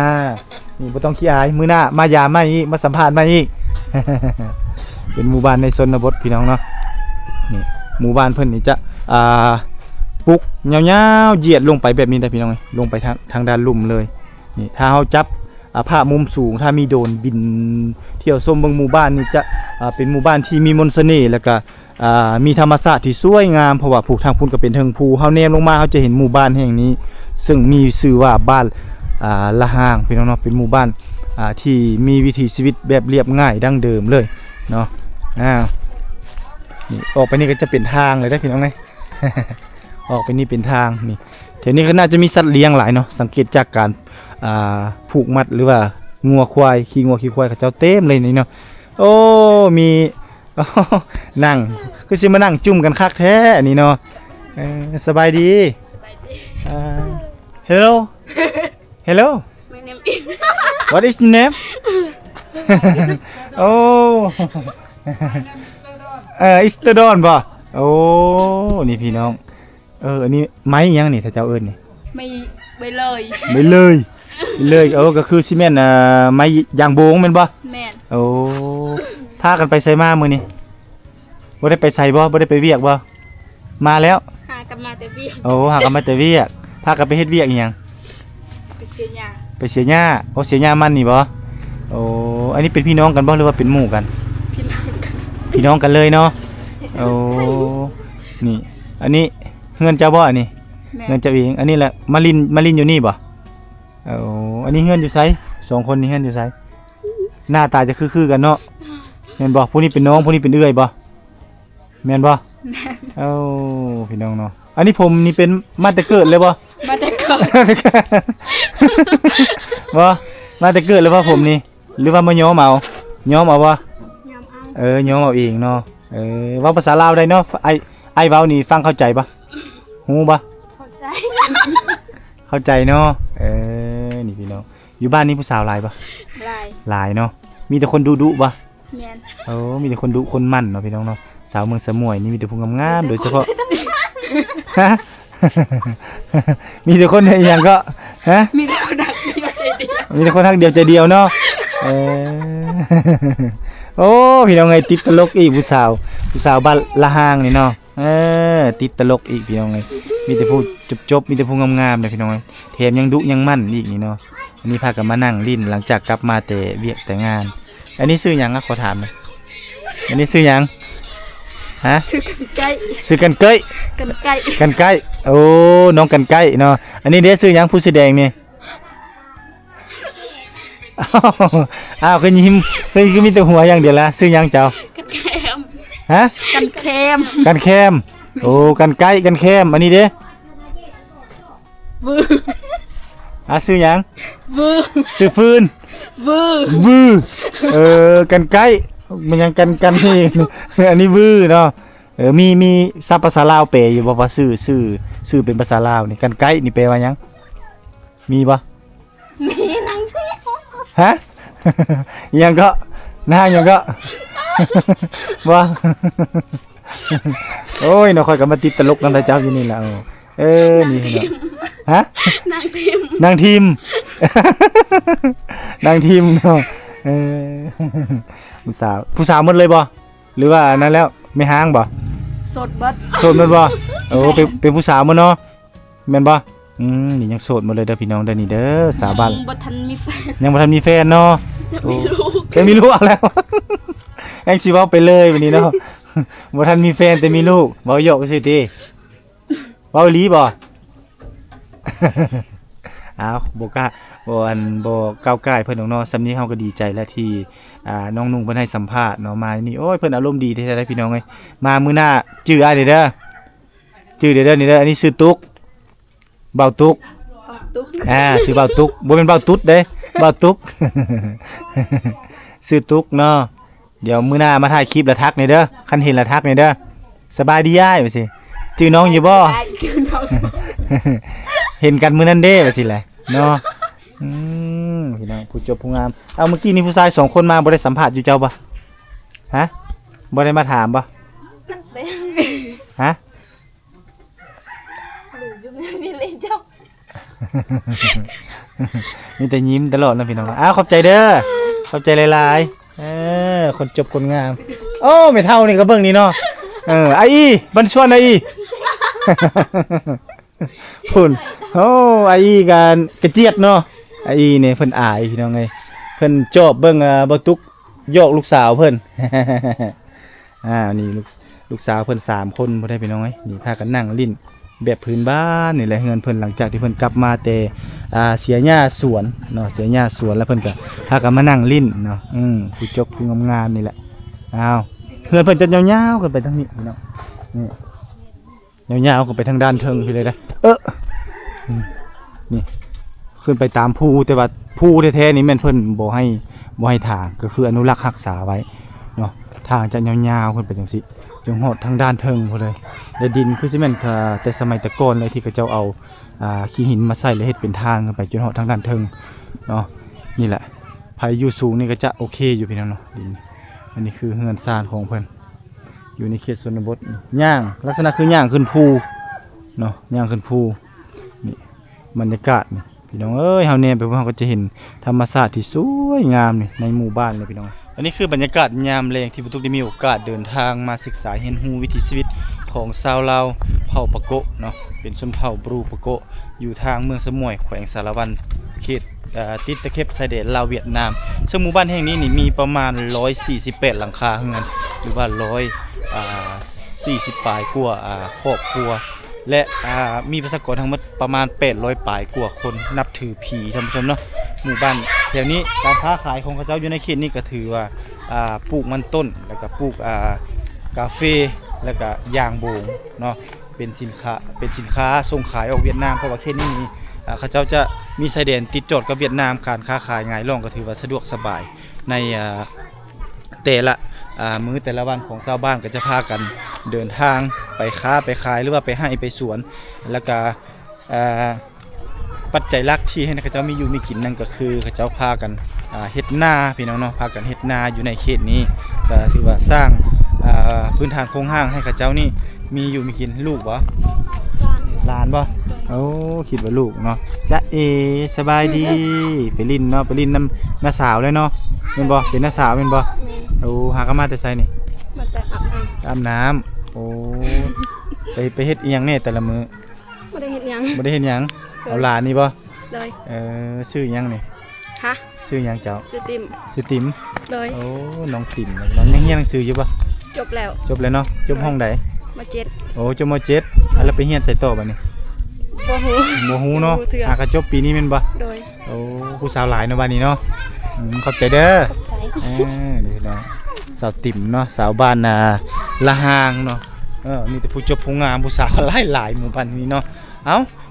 ນີ້ ບໍ່ຕ້ອງຂີ້ອາຍ ມື້ໜ້າມາຢາມໃໝ່ອີກ ມາສຳພາດໃໝ່ອີກ. ເປັນໝູ່ບ້ານໃນຊົນນະບົດພີ່ນ້ອງເນາະ. ນີ້ ໝູ່ບ້ານເພິ່ນນີ້ຈະ ອ່າ ປຸກຍາວໆ ຢຽດລົງໄປແບບນີ້ໄດ໋ພີ່ນ້ອງເອີຍ ລົງໄປທາງ ທາງດ້ານລຸ່ມເລີຍ. ນີ້ ຖ້າເຮົາຈັບ ອ່າ ພາບມຸມສູງ ຖ້າມີໂດຣນບິນທ່ຽວຊົມເບິ່ງໝູ່ບ້ານນີ້ ຈະ ອ່າ ເປັນໝູ່ບ້ານທີ່ມີມົນສະເໜ່ ແລ້ວກະ ອ່າ ມີທຳມະຊາດທີ່ສວຍງາມ ເພາະວ່າພູທາງພຸ້ນກໍເປັນເທິງພູ. ເຮົາແນມລົງມາ ເຮົາຈະເຫັນໝູ່ບ້ານແຫ່ງນີ້ ເຊິ່ງມີຊື່ວ່າບ້ານ ອ່າ ລະຮ່າງ ພີ່ນ້ອງເນາະ. ເປັນໝູ່ບ້ານ ອ່າ ທີ່ມີວິຖີຊີວິດແບບລຽບງ່າຍດັ້ງເດີມເລີຍເນາະ. ອ່າ ນີ້ ອອກໄປນີ້ກໍຈະເປັນທາງເລີຍເດີພີ່ນ້ອງເອີຍ. ອອກໄປນີ້ເປັນທາງນີ້. ແຖວນີ້ກໍໜ້າຈະມີສັດລ້ຽງຫຼາຍເນາະ ສັງເກດຈາກການ ອ່າ ຜູກມັດ ຫຼືວ່າງົວຄວາຍ ຂີ້ງົວຂີ້ຄວາຍ ເຂົາເຈົ້າເຕັມເລີຍນີ້ເນາະ. ໂອ້ ມີ ນັ່ງ ຄືຊິມານັ່ງຈຸ່ມກັນຄັກແທ້ອັນນີ້ເນາະ. ເອີ ສະບາຍດີ ສະບາຍດີ. ອ່າ Hello Hello. My name is What is your name? ໂອ້ ເອີ Istadon ບໍ່? ໂອ້ ນີ້ພີ່ນ້ອງ. ເອີ ອັນນີ້ໄມ້ຫຍັງນີ້ ຖ້າເຈົ້າເອີ້ນນີ້? ໄມ້ ໄມ້ເລີຍ ໄມ້ເລີຍ ເລີຍ. ເອີ ກໍຄືຊິແມ່ນ ອ່າ ໄມ້ຢາງໂບງແມ່ນບໍ່? ແມ່ນ. ໂອ້ ພາກັນໄປໃສມາມື້ນີ້? ບໍ່ໄດ້ໄປໃສບໍ່? ບໍ່ໄດ້ໄປວຽກບໍ່? ມາແລ້ວ ຫາກັນມາແຕ່ວຽກ. ໂອ້ ຫາກັນມາແຕ່ວຽກ. ພາກັນໄປເຮັດວຽກອີ່ຫຍັງ? ໄປເສຍຫຍ້າ ໄປເສຍຫຍ້າ. ໂອ້ ເສຍຫຍ້າມັນນີ້ບໍ່? ໂອ້ ອັນນີ້ເປັນພີ່ນ້ອງກັນບໍ່ ຫຼືວ່າເປັນໝູ່ກັນ? ພີ່ນ້ອງກັນ ພີ່ນ້ອງກັນເລີຍເນາະ. ໂອ້ ນີ້ ອັນນີ້ເຮືອນເຈົ້າບໍ່ອັນນີ້? ແມ່ນ. ເຮືອນເຈົ້າເອງ. ອັນນີ້ລະມາຫຼິ້ນ ມາຫຼິ້ນຢູ່ນີ້ບໍ່? ໂອ້ ອັນນີ້ເຮືອນຢູ່ໃສ? ສອງຄົນນີ້ເຮືອນຢູ່ໃສ? ໜ້າຕາຈະຄືໆກັນເນາະ ແມ່ນບໍ່? ຜູ້ນີ້ເປັນນ້ອງ ຜູ້ນີ້ເປັນເອື້ອຍບໍ່? ແມ່ນບໍ່? ແມ່ນ. ໂອ້ ພີ່ນ້ອງເນາະ ອັນນີ້ຜົມນີ້ເປັນມາແຕ່ເກີດເລີຍບໍ່? ມາແຕ່ເກີດ ບໍ່ ມາແຕ່ເກີດເລີຍບໍ່ຜົມນີ້ ຫຼືວ່າມາຍ້ອມເອົາ? ຍ້ອມເອົາບໍ່? ຍ້ອມເອົາ. ເອີ ຍ້ອມເອົາເອງເນາະ. ເອີ ເວົ້າພາສາລາວໄດ້ເນາະ? ອ້າຍ ອ້າຍເວົ້ານີ້ຟັງເຂົ້າໃຈບໍ່? ຮູ້ບໍ່? ເຂົ້າໃຈ ເຂົ້າໃຈເນາະ. ເອີ ນີ້ພີ່ນ້ອງ ຢູ່ບ້ານນີ້ຜູ້ສາວຫຼາຍບໍ່? ຫຼາຍ ຫຼາຍເນາະ. ມີແຕ່ຄົນດຸໆບໍ່? ແມ່ນ. ໂອ້ ມີແຕ່ຄົນດຸຄົນໝັ່ນເນາະ ພີ່ນ້ອງເນາະ. ສາວເມືອງສະໝວຍນີ້ມີແຕ່ຜູ້ງາມໆ ໂດຍສະເພາະ ຮະ ມີແຕ່ຄົນເຮັດອີ່ຫຍັງເກາະ? ຮະ ມີແຕ່ຄົນຮັກດຽວໃຈດຽວ ມີແຕ່ຄົນຮັກດຽວໃຈດຽວເນາະ. ເອີ ໂອ້ ພີ່ນ້ອງເອີຍ ຕິດຕະຫຼົກອີກ ຜູ້ສາວ ຜູ້ສາວບ້ານລະຮ່າງນີ້ເນາະ. ເອີ ຕິດຕະຫຼົກອີກ ພີ່ນ້ອງເອີຍ ມີແຕ່ຜູ້ຈົບໆ ມີແຕ່ຜູ້ງາມໆເດ້ ພີ່ນ້ອງເອີຍ ແຖມຍັງດຸຍັງໝັ່ນອີກນີ້ເນາະ. ອັນນີ້ພາກັນມານັ່ງຫຼິ້ນ ຫຼັງຈາກກັບມາແຕ່ວຽກແຕ່ງານ. ອັນນີ້ຊື່ຫຍັງ ຂໍຖາມໜ່ອຍ? ອັນນີ້ຊື່ຫຍັງ? ຮະ? ຊື່ກັນໄກ້ ຊື່ກັນເກີ້ຍ ກັນໄກ້ ກັນໄກ້. ໂອ້ ນ້ອງກັນໄກ້ເນາະ. ອັນນີ້ເດ້ ຊື່ຫຍັງ ຜູ້ເສື້ອແດງນີ້? ອ້າວ ຄືຍິ້ມ ຄື ຄືມີແຕ່ຫົວຢ່າງດຽວລະ. ຊື່ຫຍັງເຈົ້າ? ກັນແຄມ. ຮະ? ກັນແຄມ ກັນແຄມ. ໂອ້ ກັນໄກ້ ກັນແຄມ. ອັນນີ້ເດ້? ວື ອາ ຊື່ຫຍັງ? ວື ຊື່ຟືນ ວື ວື. ເອີ ກັນໄກ້ ແມ່ນຫຍັງ ກັນ ກັນນີ້ ອັນນີ້ວືເນາະ. ເອີ ມີ ມີສັບພາສາລາວແປຢູ່ບໍ່ ວ່າຊື່ ຊື່ ຊື່ເປັນພາສາລາວນີ້ ກັນໄກ້ນີ້ແປວ່າຫຍັງ? ມີບໍ່? ມີ ນາງ ຮະ? ອີ່ຫຍັງເກາະ? ນາງຫຍັງເກາະ? ບໍ່ ໂອ້ຍເນາະ ຂ້ອຍກໍມາຕິດຕະຫຼົກນຳເຈົ້າຢູ່ນີ້ລະ. ເອີ ນີ້ເນາະ ຮະ? ນາງທີມ ນາງທີມ ນາງທີມເນາະ. ເອີ ຜູ້ສາວ ຜູ້ສາວໝົດເລີຍບໍ່ ຫຼືວ່າອັນນັ້ນແລ້ວ ແມ່ຮ້າງບໍ່? ໂສດເບິດ ໂສດໝົດບໍ່? ໂອ້ ເປັນ ເປັນຜູ້ສາວໝົດເນາະ ແມ່ນບໍ່? ອືມ ນີ້ຍັງໂສດໝົດເລີຍເດີພີ່ນ້ອງເດີ ນີ້ເດີ ສາວບ້ານ ຍັງບໍ່ທັນມີແຟນ ຍັງບໍ່ທັນມີແຟນເນາະ. ຈະມີລູກ ໂອ້ ຈະມີລູກແລ້ວ ຍັງຊິເວົ້າໄປເລີຍບັດນີ້ເນາະ. ບໍ່ທັນມີແຟນແຕ່ມີລູກ ເວົ້າຢອກຊື່ຕິ ເວົ້າອີ່ຫຼີບໍ່? ອ້າວ ບໍ່ກ້າ ບໍ່ ອັນ ບໍ່ກ້າວກ່າຍເພິ່ນດອກເນາະ. ສ່ຳນີ້ເຮົາກໍດີໃຈແລ້ວທີ່ ອ່າ ນ້ອງນຸ່ງເພິ່ນໃຫ້ສຳພາດເນາະ ມານີ້. ໂອ້ຍ ເພິ່ນອາລົມດີແທ້ໆ ພີ່ນ້ອງເອີຍ. ມາມື້ໜ້າຈື່ອ້າຍແດ່ເດີ ຈື່ແດ່ເດີ ນີ້ເດີ. ອັນນີ້ຊື່ຕຸກ ບ່າວຕຸກ ຕຸກ ອ່າ ຊື່ບ່າວຕຸກ ບໍ່ແມ່ນບ່າວຕຸດເດ້ ບ່າວຕຸກ ຊື່ຕຸກເນາະ. ດຽວມື້ໜ້າມາຖ່າຍຄລິບລະທັກແດ່ເດີ ຄັນເຫັນລະທັກແດ່ເດີ. ສະບາຍດີອ້າຍ ວ່າຊິ ຈື່ນ້ອງຢູ່ບໍ່? ຈື່ນ້ອງ ເຫັນກັນມື້ນັ້ນເດ້ ວ່າຊິແຫຼະເນາະ. ອືມ ພີ່ນ້ອງ ຜູ້ຈົບຜູ້ງາມ. ເອົາ ມື້ກີ້ນີ້ຜູ້ຊາຍສອງຄົນມາ ບໍ່ໄດ້ສຳພາດຢູ່ເຈົ້າບໍ່? ຮະ? ບໍ່ໄດ້ມາຖາມບໍ່? ຮະ? ຫຼືຢູ່ນີ້ເລີຍເຈົ້າ. ມີແຕ່ຍິ້ມຕະຫຼອດເນາະພີ່ນ້ອງ. ອ້າວ ຂອບໃຈເດີ ຂອບໃຈຫຼາຍໆ. ເອີ ຄົນຈົບຄົນງາມ. ໂອ້ ແມ່ເຖົ້ານີ້ກໍເບິ່ງນີ້ເນາະ. ເອີ ອາອີ ບັນຊວນອາອີ ພຸ້ນ. ໂອ້ ອາອີກໍກະຈຽດເນາະ. ອາອີນີ້ເພິ່ນອາຍພີ່ນ້ອງເອີຍ ເພິ່ນຈອບເບິ່ງ ອ່າ ບໍ່ຕຸກຢອກລູກສາວເພິ່ນ. ອ່າ ນີ້ລູກ ລູກສາວເພິ່ນສາມຄົນພຸ້ນເດ້ພີ່ນ້ອງເອີຍ. ນີ້ພາກັນນັ່ງຫຼິ້ນແບບພື້ນບ້ານນີ້ແຫຼະ ເຮືອນເພິ່ນ ຫຼັງຈາກທີ່ເພິ່ນກັບມາແຕ່ ອ່າ ເສຍຫຍ້າສວນເນາະ ເສຍຫຍ້າສວນ ແລ້ວເພິ່ນກໍພາກັນມານັ່ງຫຼິ້ນເນາະ. ອືມ ຜູ້ຈົບຜູ້ງາມໆນີ້ແຫຼະ. ອ້າວ ເຮືອນເພິ່ນຈະຍາວໆຂຶ້ນໄປທາງນີ້ພີ່ນ້ອງ ນີ້ ຍາວໆຂຶ້ນໄປທາງດ້ານເທິງພີ້ເລີຍເດ້. ເອີ ອືມ ນີ້ ຂຶ້ນໄປຕາມພູ ແຕ່ວ່າພູແທ້ໆນີ້ແມ່ນເພິ່ນບໍ່ໃຫ້ ບໍ່ໃຫ້ຖາງ ກໍຄືອະນຸລັກຮັກສາໄວ້ເນາະ. ທາງຈະຍາວໆຂຶ້ນໄປຈັ່ງຊີ້ ຈົນຮອດທາງດ້ານເທິງພຸ້ນເລີຍ. ແລະ ດິນຄືຊິແມ່ນ ເອີ ແຕ່ສະໄໝແຕ່ກ່ອນເລີຍ ທີ່ເຂົາເຈົ້າເອົາ ອ່າ ຂີ້ຫີນມາໃສ່ ແລ້ວເຮັດເປັນທາງຂຶ້ນໄປຈົນຮອດທາງດ້ານເທິງເນາະ. ນີ້ແຫຼະ ໃຜຢູ່ສູງນີ້ກໍຈະໂອເຄຢູ່ພີ່ນ້ອງເນາະ. ດິນ ອັນນີ້ຄືເຮືອນຊານຂອງເພິ່ນ ຢູ່ໃນເຂດຊົນນະບົດ ຍ່າງ ລັກສະນະຄືຍ່າງຂຶ້ນພູເນາະ ຍ່າງຂຶ້ນພູ. ນີ້ບັນຍາກາດນີ້ພີ່ນ້ອງເອີຍ ເຮົາແນມໄປພຸ້ນ ເຮົາກໍຈະເຫັນທຳມະຊາດທີ່ສວຍງາມນີ້ໃນໝູ່ບ້ານເລີຍພີ່ນ້ອງ. ອັນນີ້ຄືບັນຍາກາດຍາມແລງທີ່ບຸກໄດ້ມີໂອກາດເດີນທາງມາສຶກສາຮຽນຮູ້ວິຖີຊີວິດຂອງຊາວລາວເຜົ່າປາໂກະເນາະ ເປັນຊົນເຜົ່າບຣູປາໂກະ ຢູ່ທາງເມືອງສະໝວຍ ແຂວງສາລະວັນ ເຂດ ເອີ ຕິດຕະເຂັບຊາຍແດນລາວຫວຽດນາມ. ເຊິ່ງໝູ່ບ້ານແຫ່ງນີ້ນີ້ມີປະມານຮ້ອຍສີ່ສິບແປດຫຼັງຄາເຮືອນ ຫຼືວ່າຮ້ອຍ ອ່າ ສີ່ສິບປາຍກວ່າ ອ່າ ຄອບຄົວ ແລະ ອ່າ ມີປະຊາກອນທັງໝົດປະມານແປດຮ້ອຍປາຍກວ່າຄົນ ນັບຖືຜີ ທ່ານຜູ້ຊົມເນາະ. ໝູ່ບ້ານແຖວນີ້ ການຄ້າຂາຍຂອງເຂົາເຈົ້າຢູ່ໃນເຂດນີ້ກໍຖືວ່າ ອ່າ ປູກມັນຕົ້ນ ແລ້ວກໍປູກ ອ່າ ກາເຟ ແລ້ວກໍຢາງໂບງເນາະ ເປັນສິນຄ້າ ເປັນສິນຄ້າສົ່ງຂາຍອອກຫວຽດນາມ ເພາະວ່າເຂດນີ້ນີ້ ອ່າ ເຂົາເຈົ້າຈະມີຊາຍແດນຕິດຈອດກັບຫວຽດນາມ ການຄ້າຂາຍຫງາຍຫຼອງກໍຖືວ່າສະດວກສະບາຍ. ໃນ ອ່າ ແຕ່ລະ ອ່າ ມື້ແຕ່ລະວັນຂອງຊາວບ້ານກໍຈະພາກັນເດີນທາງໄປຄ້າໄປຂາຍ ຫຼືວ່າໄປໄຮ່ໄປສວນ ແລ້ວກໍ ອ່າ ປັດໄຈຫຼັກທີ່ເຮັດໃຫ້ເຂົາເຈົ້າມີຢູ່ມີກິນນັ້ນກໍຄືເຂົາເຈົ້າພາກັນ ອ່າ ເຮັດນາ ພີ່ນ້ອງເນາະ ພາກັນເຮັດນາຢູ່ໃນເຂດນີ້ ກໍຖືວ່າສ້າງ ອ່າ ພື້ນຖານໂຄງຮ່າງໃຫ້ເຂົາເຈົ້ານີ້ມີຢູ່ມີກິນ. ລູກບໍ່? ຫຼານບໍ່? ໂອ້ ຄິດວ່າລູກເນາະ. ຈະເອ ສະບາຍດີ ໄປຫຼິ້ນເນາະ ໄປຫຼິ້ນນຳນ້າສາວແລ້ວເນາະ ແມ່ນບໍ່? ເປັນນ້າສາວແມ່ນບໍ່? ແມ່ນ. ໂອ້ ຫາກັນມາແຕ່ໃສນີ້? ມາແຕ່ອາບນ້ຳ ອາບນ້ຳ. ໂອ້ ໄປ ໄປເຮັດອີ່ຫຍັງແດ່ແຕ່ລະມື້? ບໍ່ໄດ້ເຮັດຫຍັງ ບໍ່ໄດ້ເຮັດຫຍັງ. ໂດຍ. ເອົາຫຼານນີ້ບໍ່? ໂດຍ. ເອີ ຊື່ຫຍັງນີ້? ຮະ? ຊື່ຫຍັງເຈົ້າ? ຊື່ຕິມ. ຊື່ຕິມ? ໂດຍ. ໂອ້ ນ້ອງຕິມ ນ້ອງຍັງຮຽນໜັງສືຢູ່ບໍ່? ຈົບແລ້ວ. ຈົບແລ້ວເນາະ. ຈົບຫ້ອງໃດ? ໂດຍ. ມໍເຈັດ. ໂອ້ ຈົບມໍເຈັດ. ໂດຍ. ແລ້ວໄປຮຽນໃສຕໍ່ບາດນີ້? ບໍ່ຮູ້. ບໍ່ຮູ້ເນາະ. ບໍ່ຮູ້ເທື່ອ. ຫາກະຈົບປີນີ້ແມ່ນບໍ່? ໂດຍ. ໂອ້ ຜູ້ສາວຫຼາຍເນາະບາດນີ້ເນາະ. ອືມ ຂອບໃຈເດີ. ຂອບໃຈ. ເອີ ນີ້ເນາະ ສາວຕິມເນາະ ສາວບ້ານ ອ່າ ລະຫາງເນາະ. ເອີ ມີແຕ່ຜູ້ຈົບຜູ້ງາມ ຜູ້ສາວກໍຫຼາຍໆ ໝູ່ບ້ານນີ້ເນາະ.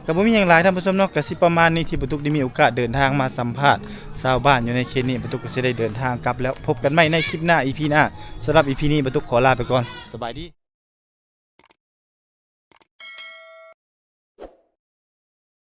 ເອົ້າ ກໍບໍ່ມີຫຍັງຫຼາຍທ່ານຜູ້ຊົມເນາະ ກໍຊິປະມານນີ້ ທີ່ປາຕຸກໄດ້ມີໂອກາດເດີນທາງມາສຳພາດຊາວບ້ານຢູ່ໃນເຂດນີ້. ປາຕຸກກໍຊິໄດ້ເດີນທາງກັບແລ້ວ. ພົບກັນໃໝ່ໃນຄລິບໜ້າ ອີພີໜ້າ. ສຳລັບອີພີນີ້ ປາຕຸກຂໍລາໄປກ່ອນ. ສະບາຍດີ.